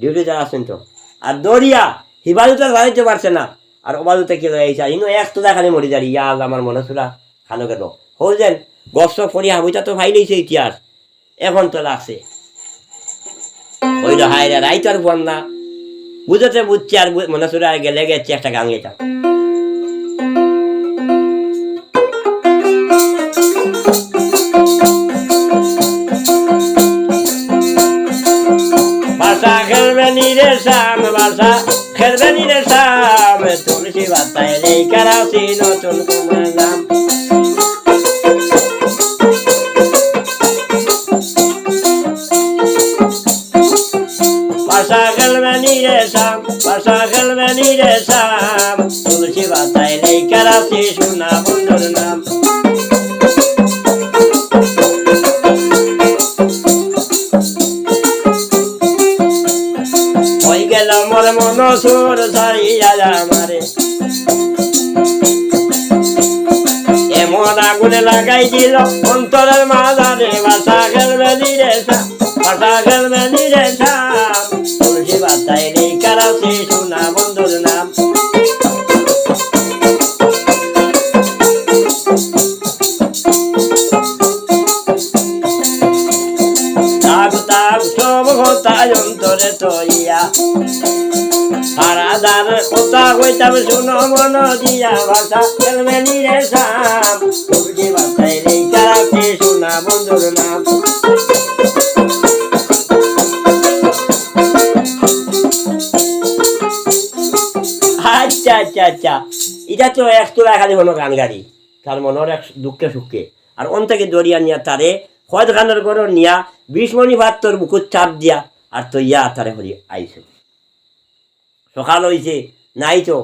ডিউটি যারা আছইন তো। আর দরিয়া, হিবাজুতে যাইতে পারছে না। আর ওবাজুতে কি লই আইছে? আর ইনো এক তুলা খালি মরি যারি, ইয়া আল্লাহ, আমার মনে সুরা খানো গেল। হউ যেন, গপ সপ করি হাবুইটা তো ফাইলেইছে ইতিহাস। এখন তো লাগছে। অইল হায় রে, রাইত আর বন্যা। বুঝতে বুঝছে আর বু-, মনে সুরা গেলে গেছে একটা গান গেতাম। বাসা খেলবে নি রে শাম, বাসা খেলবে নি রে শাম, তুলসী বাতায় লেইকার আছি নতুন কুমার নাম। বাসা খেলবে নি রে শাম, বাসা খেলবে নি রে শাম, তুলসী বাতায় লেইকার আছি সোনা বন্ধুর নাম। অই গেল মোর মন সুর ছাড়িয়া আমারে, এমন আগুনে লাগাই দিল অন্তরের মাঝারে। বাসা খেলবে নি রে শাম, বাসা খেলবে নি রে শাম, তুলসী বাতায় লেইকার আছি সোনা বন্ধুর নাম। তাপ তাপ সব কথা অন্তরে থইয়া, হারাদার কথা কইতাম শুনো মন দিয়া। বাসা খেলবে নি রে শাম, তুলসী বাতায় লেইকার আছি সোনা বন্ধুর নাম। আচ্ছা, আচ্ছা, আচ্ছা। ইটা তো এক তুলা খালি হনো গান গাড়ি। তার মনর এক দুঃখে সুখে। আর অন থাকি দরিয়া নিয়া তারে কয়েদ খানর ঘরো নিয়া বিশ মণি পাত্তর বুকুত চাপ দিয়া আর থইয়া তারে হরি আইছে। সকাল অইছে, নাই তো,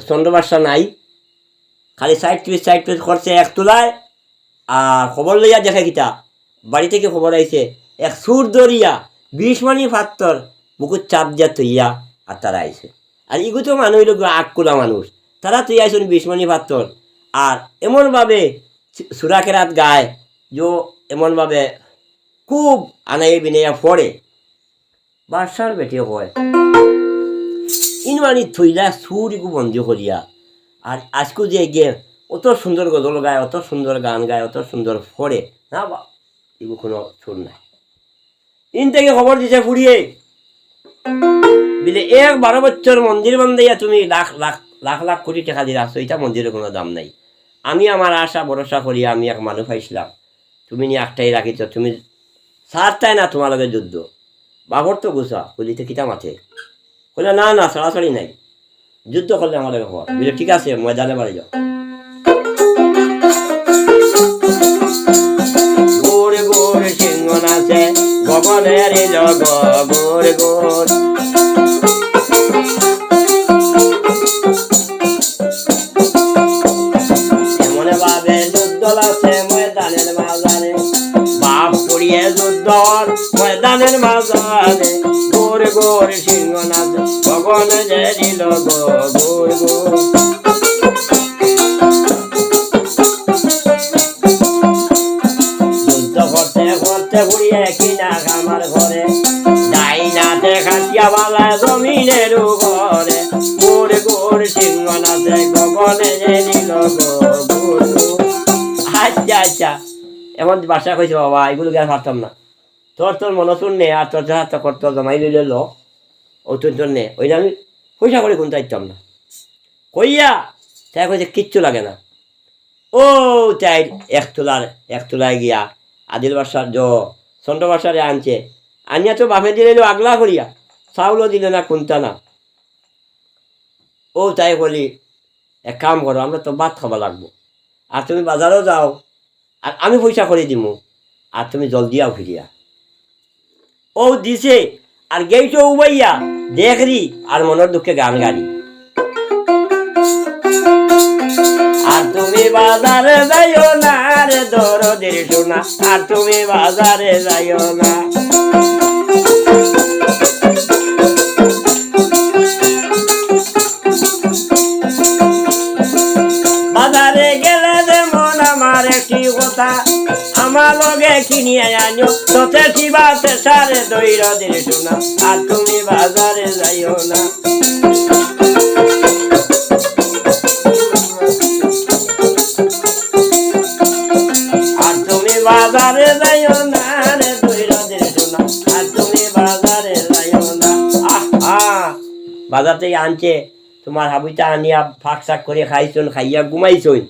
চন্দ্রবাসা নাই, খালি সাইড পিস সাইড পিস করছে এক তুলায়। আর খবর লইয়া দেখে কিতা, বাড়ি থাকি খবর আইছে, এক চুর দরিয়া বিশ মণি পাত্তর বুকুত চাপ দিয়া থইয়া আর তারা আইছে। আর ইগু তো মানুষ অইল গিয়া আক্কুলা মানুষ, তারা থইয়া আইছইন বিশ মণি পাত্তর। আর এমনভাবে সু-, সুরা কেরাত গায় যে এমনভাবে খুব আনাইয়া বিনাইয়া পড়ে। বাদশার বেটি কয়, ইনো আনি থইলা চুর ইগু বন্দি করিয়া, আর আইজকু যে গিয়ে অত সুন্দর গজল গায়, অত সুন্দর গান গায়, অত সুন্দর পড়ে, না বা, ইগু কুনু চুর নায়। ইন থাকি খবর দিছে ফুড়িয়ে, বিলে এক বারো বছর মন্দির বান্ধাইয়া তুমি লাখ লাখ, লাখ লাখ কোটি টেকা দি রাখছো, ইটা মন্দিরর কুনু দাম নাই। আমি আমার আশা ভরসা করিয়া আমি এক মানুষ পাইছলাম, তুমি নি একটাই রাখিছো, তুমি ছাড়তায় না তুমার লগে যুদ্ধ। বাপর তো গুসা, কইলে, "তে কিতা মাতে?" কইলে, "না, না, ছাড়াছাড়ি নাই। যুদ্ধ করলে আমার লগে কও।" বলে, "ঠিক আছে, ময়দানে বাড়ি যাও।" গুড় গুড় সিংহ নাচে গগনের জগ, গুড় গুড়। এমন ভাবে যুদ্ধ লাগছে ময়দানের মাঝারে, বাপ পুড়িয়ে যুদ্ধর ময়দানের মাঝারে, গোর গোর সিংহ নাচ গগন যে দিল গো, গোর গোর। যুদ্ধ করতে করতে ঘুরিয়ে কিনা আমার ঘরে, ডাইনাতে খাটিয়া বালা জমিনের উপরে, গোর গোর সিংহ নাচে গগনে যে দিল গো, গোর গোর। আচ্ছা, আচ্ছা, এখন বাদশা কইছে, "বাবা, ইগুলো গিয়া পারতাম না, তোর তোর মনো চুর নে, আর তোর যাহা তা করতো জমাই লইলে ল, ও তুই তোর নে, ওই আমি পয়সা করি কুনতা দিতাম না।" কইয়া তাই কইছে, "কিচ্ছু লাগে না।" ও তাই এক তুলার, এক তুলায় গিয়া আদিল বাদশার জ-, চন্দ্র বাদশারে আনছে, আনিয়া তো বাপে দিলে আগলা করিয়া, চাউলও দিলে না, কুনতা না। ও তাই কইলি, "এক কাম করো, আমরা তো ভাত খাবা লাগবো, আর তুমি বাজারও যাও, আর আমি পয়সা করি দিমু, আর তুমি জলদি আও ফিরিয়া।" ও দিছে, আর গেইটো উবাইয়া দেখরি, আর মনর দুঃখে গান গারি। আর তুমি বাজারে যাইও না রে দরদির সোনা, আর তুমি বাজারে যাইও না। কিনিয়া আনিও, ততে শিবা তেসারে দৈর দিল সোনা, আর তুমি বাজারে যাইও না। আর তুমি বাজারে যাইও না রে দৈর দিল সোনা, আর তুমি বাজারে যাইও না। আহ, আহ, বাজার থাকি আনছে, তুমার হাবিতা আনিয়া ফাঁক-সাক করি খাইছইন, খাইয়া ঘুমাইছইন।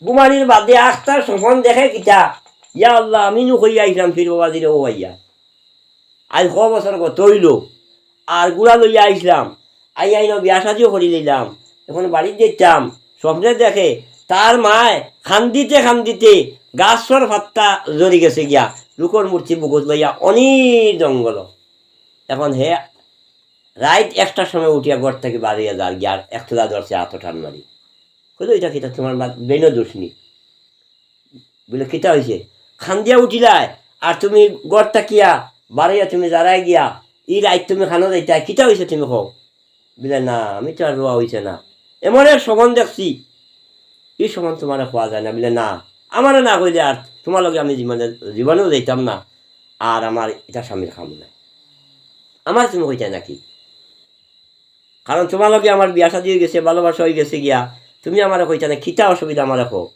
ঘুমানির বাদে আখতার স্বপন দেখে কিতা, ইয়া আল্লাহ, আমি নু কইয়া আইছলাম পীর বাবাজিরে অউ আইয়া। আইজ ক বছর গত অইলো, আর গুড়া লইয়া আইছলাম, আইয়া ইনো বিয়া শাদিও করি লইলাম, এখন বাড়িত যাইতাম, স্বপ্নে দেখে তার মায় কান্দিতে কান্দিতে গাছর পাত্তা ঝরি গেছে গিয়া, রুখর মূর্তি বুকুত লইয়া অনির জঙ্গল। এখন হে রাইত একটার সময় উঠিয়া ঘর থাকি বারইয়া যার গিয়া, আর একতলা ধরছে আতো টান মারি। কইলো, "ইটা কিতা, তুমার মা-, বেইনো দুষ নি?" বলে, "কিতা অইছে?" "কান্দিয়া উঠিলায়, আর তুমি ঘর থাকিয়া বারইয়া তুমি যারায় গিয়া, ই রাইত তুমি কানো যাইতায়, কিতা অইছে তুমি কও?" বলে, "না, আমি তো আর রওয়া অইছে না, এমন এক স্বপন দেখছি, ই স্বপন তুমারে কওয়া যায় না।" বলে, "না, আমারে না কইলে আর তুমার লগে আমি জীবনে, জীবনেও যাইতাম না, আর আমার ইটা স্বামীর কাম নায়, আমারে তুমি কইতায় নাকি?" কারণ তুমার লগে আমার বিয়া শাদি অইগেছে, ভালোবাসা অইগেছে গিয়া, তুমি আমারে কইতায় না, কিতা অসুবিধা আমারে কও।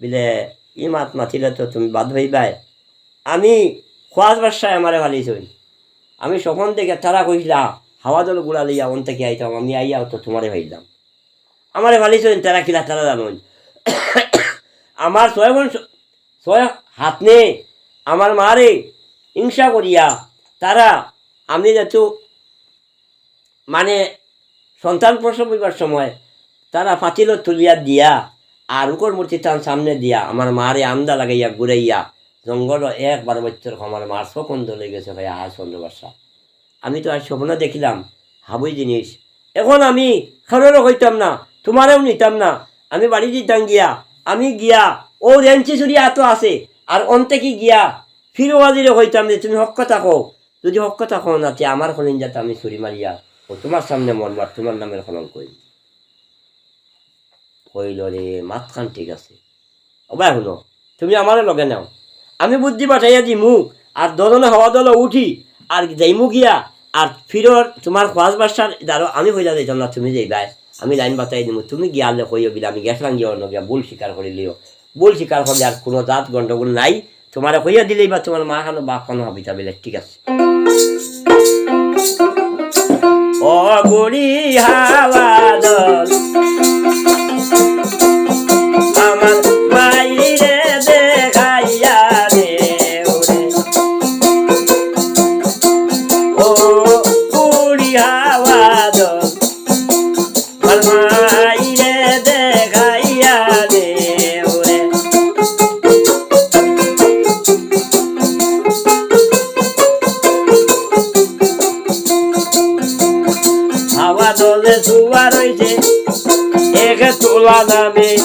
বলে, "ই মাত মাতিলে তো তুমি বাদ অইবায়। আমি খোয়াজ বাদশায় আমারে ফালিছইন। আমি স্বপন দেখিয়া তারা কইছলা, হাওয়া দল গুড়া লইয়া অন থাকি আইতাম, আমি আইয়া তো তুমারে ফাইলাম। আমারে ফালিছইন, তারা কিলা তারা জানইন। আমার ছয় বোন, ছ-, ছয় হাতনে আমার মারে হিংসা করিয়া তারা, আমি যেহেতু মানে, সন্তান প্রসব অইবার সময় তারা পাতিলো তুলিয়া দিয়া, আর রুখর মূর্তি তান সামনে দিয়া, আমার মারে আন্দা লাগাইয়া ঘুরাইয়া, জঙ্গল একবার বছর আমার মার স্বপন দলে গেছে ভাই, আজ চন্দ্র বাদশা। আমি তো আজ স্বপ্ন দেখিলাম, হাবুই জিনিস। এখন আমি কারোরও কইতাম না, তুমারেও নিতাম না, আমি বাড়ি দিতাম গিয়া, আমি গিয়া, ও রেঞ্চি চুরি আতো আছে, আর অন্তে কি গিয়া, ফিরো বাজিরে কইতাম যে তুমি হক কথা কও, যদি হক কথা কও না, তে আমার কলিজাত আমি ছুরি মারিয়া ও তুমার সামনে মরমু, তুমার নামের কলঙ্ক অইবো। কইলো, "রে, মাতখান ঠিক আছে। ও ভাই, হুনো, তুমি আমারে লগে নেও, আমি বুদ্ধি পাঠাইয়া দিমু, আর দলনে হওয়া দল উঠি, আর যাইমু গিয়া, আর ফিরর তুমার খোয়াজ বাদশার দ্বারো আমি কইলা যাইতাম না, তুমি যাইবায়, আমি লাইন বাতাই দিমু, তুমি গিয়া আনলে কইও গিলা, আমি গেছলাম গিয়া অন্য গিয়া ভুল স্বীকার করিলিও।" বলছি, কার ফলে আর কোনো জাত গন্ডগোল নাই। তুমারে কইয়া দিলেই বা তুমার মা খানো বাপ খানো হাবিতা বেলে ঠিক আছে। ও বুড়ি হাওয়া দল, আমার মাইরে দেখাইয়া দে ওরে। ও বুড়ি হাওয়া দল, আমার মাইরে দেখাইয়া দে ওরে। হাওয়া দলে জুয়ার অইছে, একে তোলা নামে।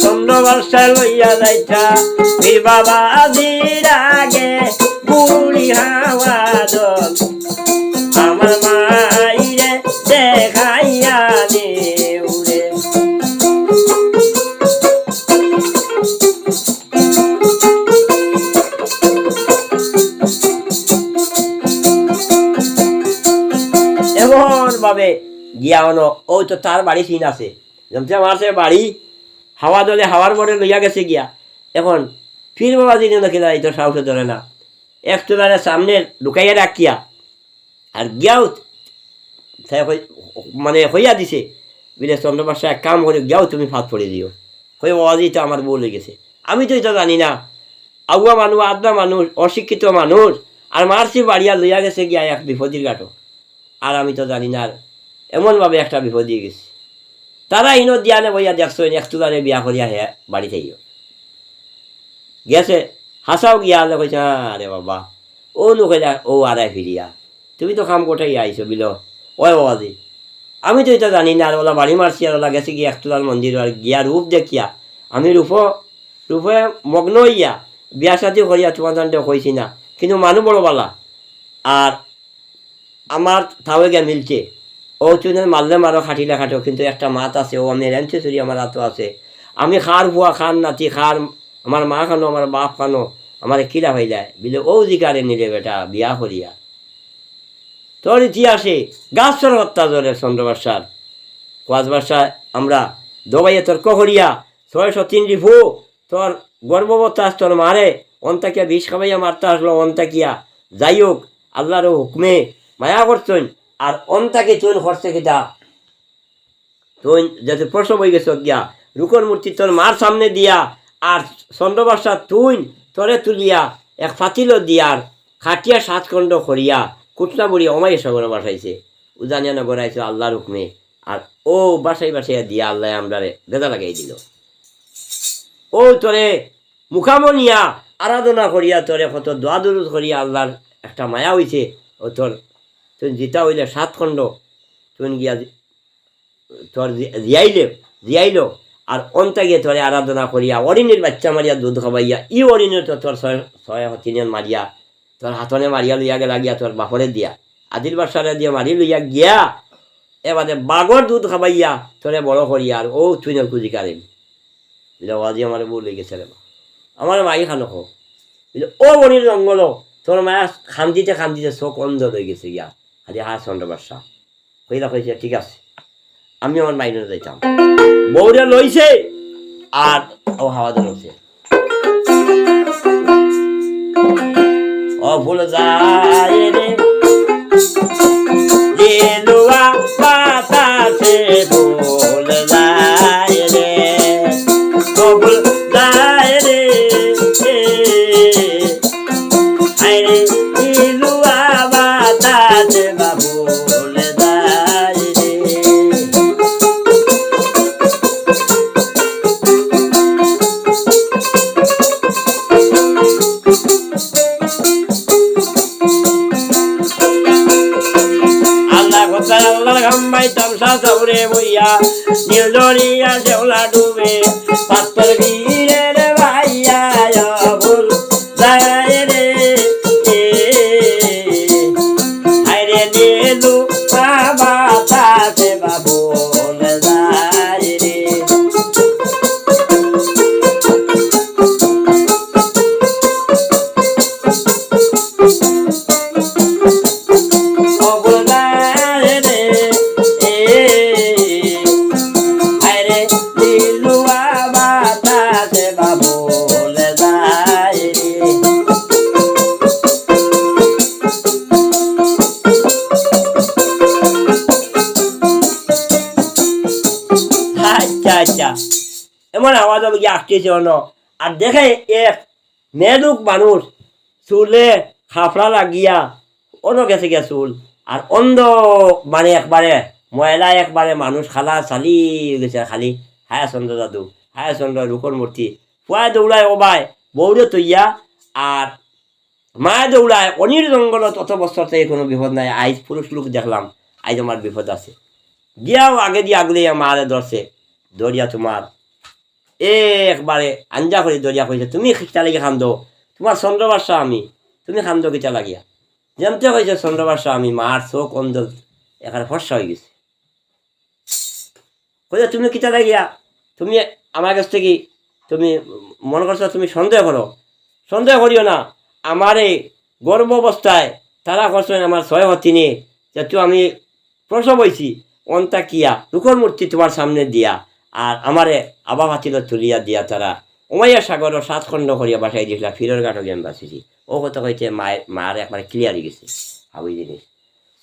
চন্দ্র বাদশা লইয়া যাইতা, পীর বাবাজির আগে, বুড়ি হাওয়া দল। আমার মাইরে দেখাইয়া দেউরে। এমন ভাবে গিয়া অনো, ওই তো তার বাড়ি চিন আছে, জমতে আমার সে বাড়ি, হাওয়া দলে হাওয়ার মোড়ে লইয়া গেছে গিয়া। এখন পীর বাবা যদি নাকি না, এই তো সাহসে ধরে না, এক তোলারে সামনে ঢুকাইয়া রাখিয়া আর গিয়াও তাই কই-, মানে কইয়া দিছে, বুলে, "চন্দ্র বাদশা, এক কাম করি, গিয়াও তুমি ফাঁদ পড়ি দিও।" কই, "বাবাজি, তো আমার ভুল অই গেছে, আমি তো ইতা জানি না, আউয়া মানুষ, আদনা মানুষ, অশিক্ষিত মানুষ, আর মারছি বাড়িয়া লইয়া গেছে গিয়া এক বিপদির ঘাটো, আর আমি তো জানি না।" আর এমনভাবে একটা বিপদ অই গেছে। তারা ইনো দিয়ানে বইয়া দেখছইন, এক তুলারে বিয়া করিয়া হে বাড়িত আইও। গেছে, হাছাউ গিয়া আনলে কইছে, "আরে বাবা, ও নু কইলা, ও আরাই ফিরিয়া। তুমি তো কাম গোটাইয়া আইছো," বিলো, "ওই বাবাজি, আমি তো ইতা জানি না, আর ওলা বাড়ি মারছি, আর ওলা গেছে গিয়া এক তুলার মন্দির, আর গিয়া রূপ দেখিয়া, আমি রূপ, রূপে মগ্ন অইয়া, বিয়া শাদি করিয়া তুমার জানতে কইছি না, কিন্তু মানু বড় বালা, আর আমার তাও গিয়া মিলছে। ও তুমি মারলে মারো, খাটিলে খাটো, কিন্তু একটা মাত আছে, ও আমি রেঞ্চে চুরি আমার আতো আছে। আমি কার ফুয়া, কার নাতি, কার, আমার মা খানো, আমার বাপ খানো, আমারে কিলা পাইলায়? বিলে, "অউ জিকারে নি রে বেটা, বিয়া করিয়া তোর ইতিহাসে গাছর হত্যা জরে চন্দ্র বাদশার, কচ বাদশা, আমরা দবাইয়া তর্ক করিয়া ছয়শো তিন রিফু তোর গর্ভবতী আস তোর মারে অন্তাকিয়া বিষ খাবাইয়া মারতা আসলো অন্তাকিয়া। যাই হোক, আল্লাহর হুকুমে মায়া করছইন, আর অন্তাকি তুইন করছে কিতা, তুইন যাতে প্রসব অই গেছে গিয়া, রুকন মূর্তি তোর মার সামনে দিয়া, আর চন্দ্র বাদশা তুইন তোরে তুলিয়া এক ফাতিলো দিয়ার কাটিয়া সাত খণ্ড করিয়া কুটনা বুড়ি অমাইয়া সাগরে বাসাইছে। উজানিয়া নগর আইছে আল্লাহর হুকুমে। আর অউ বাসাই বাসাইয়া দিয়া আল্লায় আমরারে বেদা লাগাই দিল। অউ তোরে মুখামো নিয়া আরাধনা করিয়া তোরে কত দোয়া দুরুদ করিয়া আল্লাহর একটা মায়া অইছে। অউ তোর তুইন জিতা অইলে সাত খণ্ড তুইন গিয়া জি-, তোর জি-, জিয়াইলে, জিয়াইলো, আর অন্তা গিয়া তোরে আরাধনা করিয়া, অরিনির বাইচ্চা মারিয়া দুধ খাবাইয়া, ই অরিনে তো তোর ছয়, ছয় হতিনে মারিয়া, তোর হাতনে মারিয়া লইয়া গেলা গিয়া তোর বাপরে দিয়া, আদিল বাদশারে দিয়া মারি লইয়া গিয়া, এবারে বাগর দুধ খাবাইয়া, তোরে বড় করিয়া, আর অউ তুইন কুজি কারে। বিলে, "ও আজি আমারে বউ লই গেছে রে বা। আমারে মাই খানো খো।" বিলে, "অউ অরির জঙ্গলো, তোর মায়া কান্দিতে কান্দিতে চোখ অন্ধ অই গেছে গিয়া। খালি হা চন্দ্র বাদশা।" কইলা কইছে, "ঠিক আছে, আমি আমার মাইনরে যাইতাম।" বউরে লইছে, আর অউ হাওয়া ধরছে। ও ফুল যায় রে, লেলুয়া বাতাসে ফুল যায় রে, ও ফুল যায় রে, আরে লেলুয়া বাতাসে বা ফুল যায় রে। আল্লাহ কোথায় আল্লাহর গাম্বাই তামসা সাউরে বইয়া, নীল দরিয়া শেওলা ডুবে, পাত্তর বীরের ভাইয়া অবুল যায় রে। আরে নীলু বাবা তাতে বাবুল যায় রে। আচ্ছা, আচ্ছা। এমন আওয়াজ অইলো গিয়া আটকেছে অনো। আর দেখে এক মেয়েলোক মানুষ চুলে খাফড়া লাগিয়া অনো গেছে গিয়া চুল। আর অন্ধ মানে একবারে ময়লা, একবারে মানুষ খালা চালি অই গেছে খালি। হায় চন্দ্র দাদু, হায় চন্দ্র রুকন মূর্তি। পুয়ায় দৌড়ায় ও বায়, বউরে তইয়া, আর মায় দৌড়ায়, অনির জঙ্গলত অত বছর থাকি কোনো বিপদ নাই। আইজ পুরুষ লোক দেখলাম, আইজ আমার বিপদ আছে। গিয়াও আগেদি আগুলিয়া মারে ধরছে, ধরিয়া তোমার একবারে আঞ্জা করি ধরিয়া কইছে, "তুমি কিতা লাগি কান্দো? তোমার চন্দ্র বাদশা আমি, তুমি কান্দো কিতা লাগিয়া?" যেমতে কইছে চন্দ্র বাদশা আমি, মার চোখ অন্ধ, এখানে ফর্সা অই গেছে। কইছে, "তুমি কিতা লাগিয়া? তুমি আমার গেছ থাকি তুমি মনে করছো তুমি সন্দেহ করো? সন্দেহ করিও না। আমারে গর্ভ অবস্থায় তারা করছইন আমার ছয় হতিনে, যেহেতু আমি প্রসব অইছি, অন্তা কিয়া রুকন মূর্তি তোমার সামনে দিয়া, আর আমারে আবা ফাতিলো তুলিয়া দিয়া তারা উমাইয়া সাগরো সাত খণ্ড করিয়া বাসাই দিছিলা, ফিরর ঘাটো গিয়া আমি বাঁচিছি।" অউ কথা কইতে মায়, মার একবারে clear অই গেছে, হাবি জিনিস।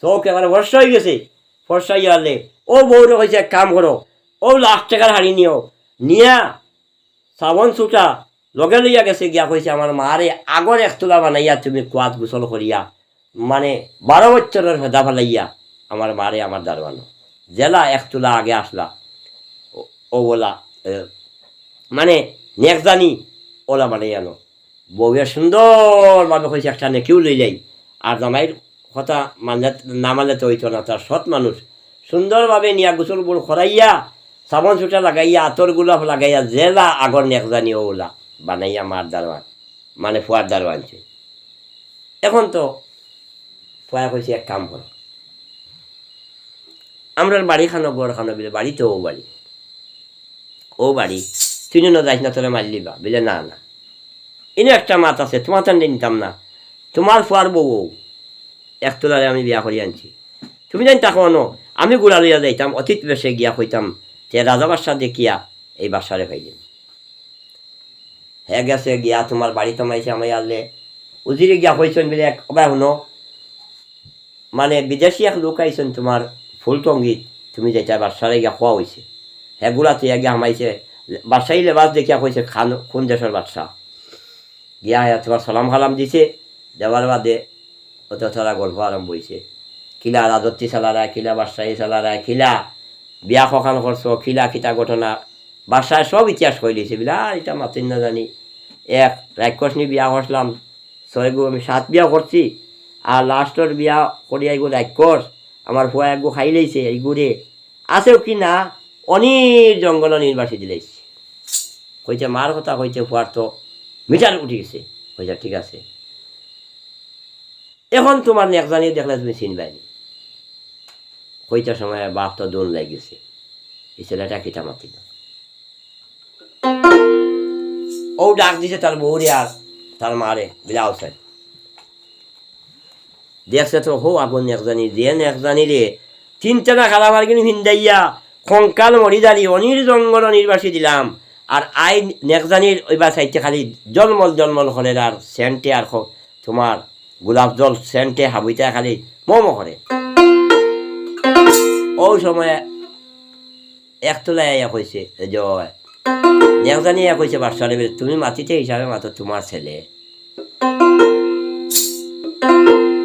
চোখ একেবারে ফর্সা অই গেছে। ফর্সা অইয়া আলে, অউ বউরে কইছে, "এক কাম করো, অউ লাখ টেকার হাড়ি নিও, নিয়া সাবন ছুটা লগে লইয়া গেছে গিয়া কইছে, 'আমার মারে আগর এক তুলা বানাইয়া তুমি কুয়াত গোসল করিয়া, মানে বারো বছরর ফেদা ফালাইয়া আমার মারে আমার দারবানো।' যেলা এক তুলা আগে আসলা, অ-, অউ অলা, এ, মানে নেকজানি অলা বানাইয়া আনো।" বউয়ে সুন্দরভাবে কইছে, "একটা নেকিও লইলাই।" আর জামাইর কথা মানলে, না মানলে তো অইতো না, তার সৎ মানুষ। সুন্দরভাবে নিয়া গোসল বোসল করাইয়া, সাবন ছুটা লাগাইয়া, আতর গোলাপ লাগাইয়া, যেলা আগর নেকজানি অউলা বানাইয়া মার দারোয়ান, মানে ফুয়ার দারোয়ান ছিল। এখন তো ফুয়ায় কইছে, "এক কাম করো, আমরার বাড়ি খানো, ঘর খানো?" বিলে, "বাড়ি তো অউ বাড়ি, অউ বাড়ি, তুই ন যাইস না, তোরে মারিলিবা।" বিলে, "না, না।" ইনো একটা মাত আছে, তুমার তানরে নিতাম না, তুমার ফুয়ার বউ অউ, একতলারে আমি বিয়া করি আনছি, তুমি জানি থাকো অনো, আমি ঘুড়া লইয়া যাইতাম, অতীত বেশে গিয়া কইতাম, তে রাজা বাদশা দেখিয়া এই বাদশারে পাইলিমু। হে গেছে গিয়া তুমার বাড়িত হামাইছে, হামাইয়া আনলে উজিরে গিয়া কইছইন বুলে, "এক, ওবা হুনো, মানে বিদেশি এক লোক আইছইন তুমার ফুলটঙ্গিত, তুমি যাইতায় বাদশারে গিয়া কওয়া অইছে।" হে ঘুড়া থইয়া গিয়া হামাইছে, বাদশাই লেবাস দেখিয়া কইছে, "খান-, কুন দেশর বাদশা?" গিয়া হে তুমার সালাম কালাম দিছে, দেওয়ার বাদে অত তারা গল্প আরম্ভ অইছে। কিলা রাজত্বি চালারায়, কিলা বাদশাই চালারায়, কিলা বিয়া কখান করছো, কিলা কিতা ঘটনা, বাদশায় সব ইতিহাস কইলিছে। বুলে, "আর ইতা মাতইন না জানি, এক রাক্ষসনি বিয়া করছিলাম, ছয়গু আমি সাত বিয়া করছি, আর লাস্টর বিয়া করিয়া ইগু রাক্ষস, আমার ফুয়া একগু খাইলাইছে, ইগুরে আছেও কি না, অনির জঙ্গলো নির্বাসি দিলাইছে।" কইতে মার কথা কইতে ফুয়ার তো মিটার উঠি গেছে। কইতে, "ঠিক আছে, এখন তুমার নেকজানি দেখলে তুমি চিনবায়নি।" কইতে সময় বাপ তো দোন লাগি গেছে, "ই ছেলেটা কিতা মাতি না।" অউ ডাক দিছে তার বউরে আর তার মারে, বুলে, "আও চাই।" দেখছে তো হউ আগুন নেকজানি, যে নেকজানিরে তিনটা না খালা মার্গিন ফিন্দাইয়া কঙ্কাল মরি জালি অনির জঙ্গলো নির্বাসি দিলাম। আর আই নেকজানির অইবা চাইতে খালি জলমল জলমল করের আর সেন্টে আর খ-, তুমার গোলাপ জল সেন্টে হাবুইতায় খালি মম করে। অউ সময় একতলায় আইয়া কইছে, এই যে, নেকজানি আইয়া কইছে, "বাদশারে বুলে, তুমি মাতিতে হিসাবে মাতো তুমার ছেলে।"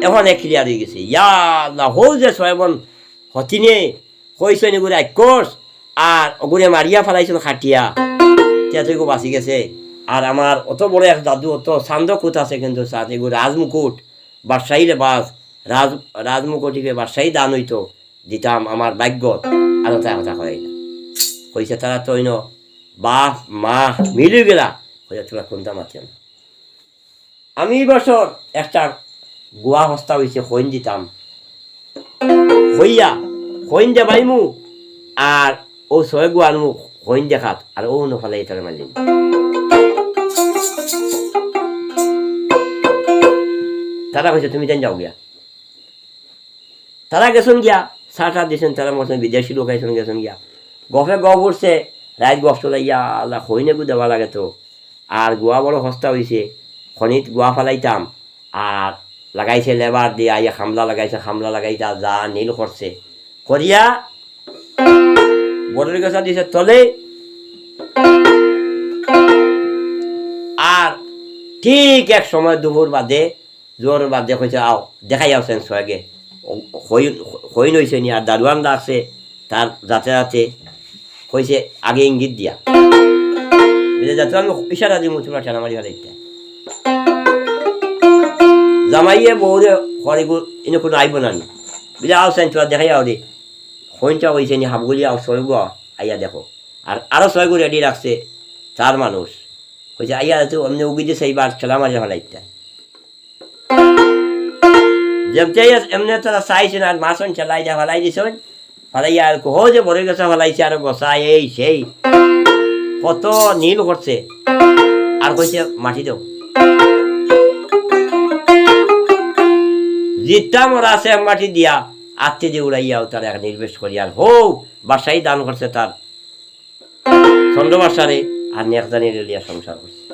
এখন এক ক্লিয়ার অই গেছে। ইয়া আল্লাহ, হউ যে ছয়বন হতিনে কইছইন ইগু রাক্ষস, আর অগুরে মারিয়া ফালাইছইন কাটিয়া, তে তো ইগু বাচি গেছে। আর আমার অত বড় এক জাদু, অত চান্দ কুত আছে, কিন্তু চান্দ ইগু রাজমুকুট, বাদশাই লেবাস, রাজ-, রাজমুকুট ইগু বাদশাই দান অইতো, দিতাম আমার ভাগ্যত, আর তার কথা কয় না। কইছে, "তারা তো অইন বাপ মা মিলি গেলা।" কইছে, "তুমরা কুনতা মাতিও না। আমি ই বছর একটা গুয়া হস্তা অইছে, খইন দিতাম। কইয়া, খইন দেবাইমু, আর অউ ছয় গুয়া আনমু, খইন দেখাত, আর অউ নফালাই তারে মারিলিমু।" তারা কইছে, "তুমি তাইন যাও গিয়া।" তারা গেছইন গিয়া, চা টা দিছইন, তারা মনে অয় বিদেশি লোক আইছইন, গেছইন গিয়া। গফে গফ উঠছে, রাইত গফ চলাইয়া, আল্লাহ, খইন এগু দেওয়া লাগে তো। আর গুয়া বড় হস্তা অইছে, খনিত গুয়া ফালাইতাম, আর লাগাইছে লেবার দিয়া, আইয়া খামলা লাগাইছে, খামলা লাগাইতা যা নীল করছে। করিয়া বড়র গেছা দিছে তলে, আর ঠিক এক সময় দুপুর বাদে জোহরর বাদে কইছে, "আও, দেখাই আও সেন্স হয়ে গে।" ও, খইন, খইন অইছে নি, আর দারোয়ান লাগছে, তার যাতে যাতে কইছে, আগে ইঙ্গিত দিয়া। বুলে, "যাতে আমি ইশারা দিমু, তুমরা ঠেলা মারি ফালাইতা।" জামাইয়ে বউরে কয়, "ইগু, ইনো কুনু আইবো না নি?" বুলে, "আও সেন্স, তুমরা দেখাই আও রে। খইনটা অইছে নি, হাফগুলি আও, ছয়গু আইয়া দেখো।" আর আরো ছয়গু রেডি রাখছে, তার মানুষ। কইছে, "আইয়া তো অমনে উগি দিছে, ইবার ঠেলা মারি ফালাইতা।" যেমতে এমনে তারা চাইছইন আর মারছইন, ঠেলাই দিয়া ফালাই দিছইন। ফালাইয়া আর কো, "হো যে বড়র গেছা ফালাইছে, আরো গছা, এই সেই। কত নীল করছে।" আর কইছে, "মাটি দেও।" জিতটা মরা আছে এক মাটি দিয়া, আত্তি দি উড়াইয়া তারা এক নির্বেশ করি। আর হো, বাদশাই দান করছে তার চন্দ্রমাসারে আর নেকজানিরে লইয়া সংসার করছে।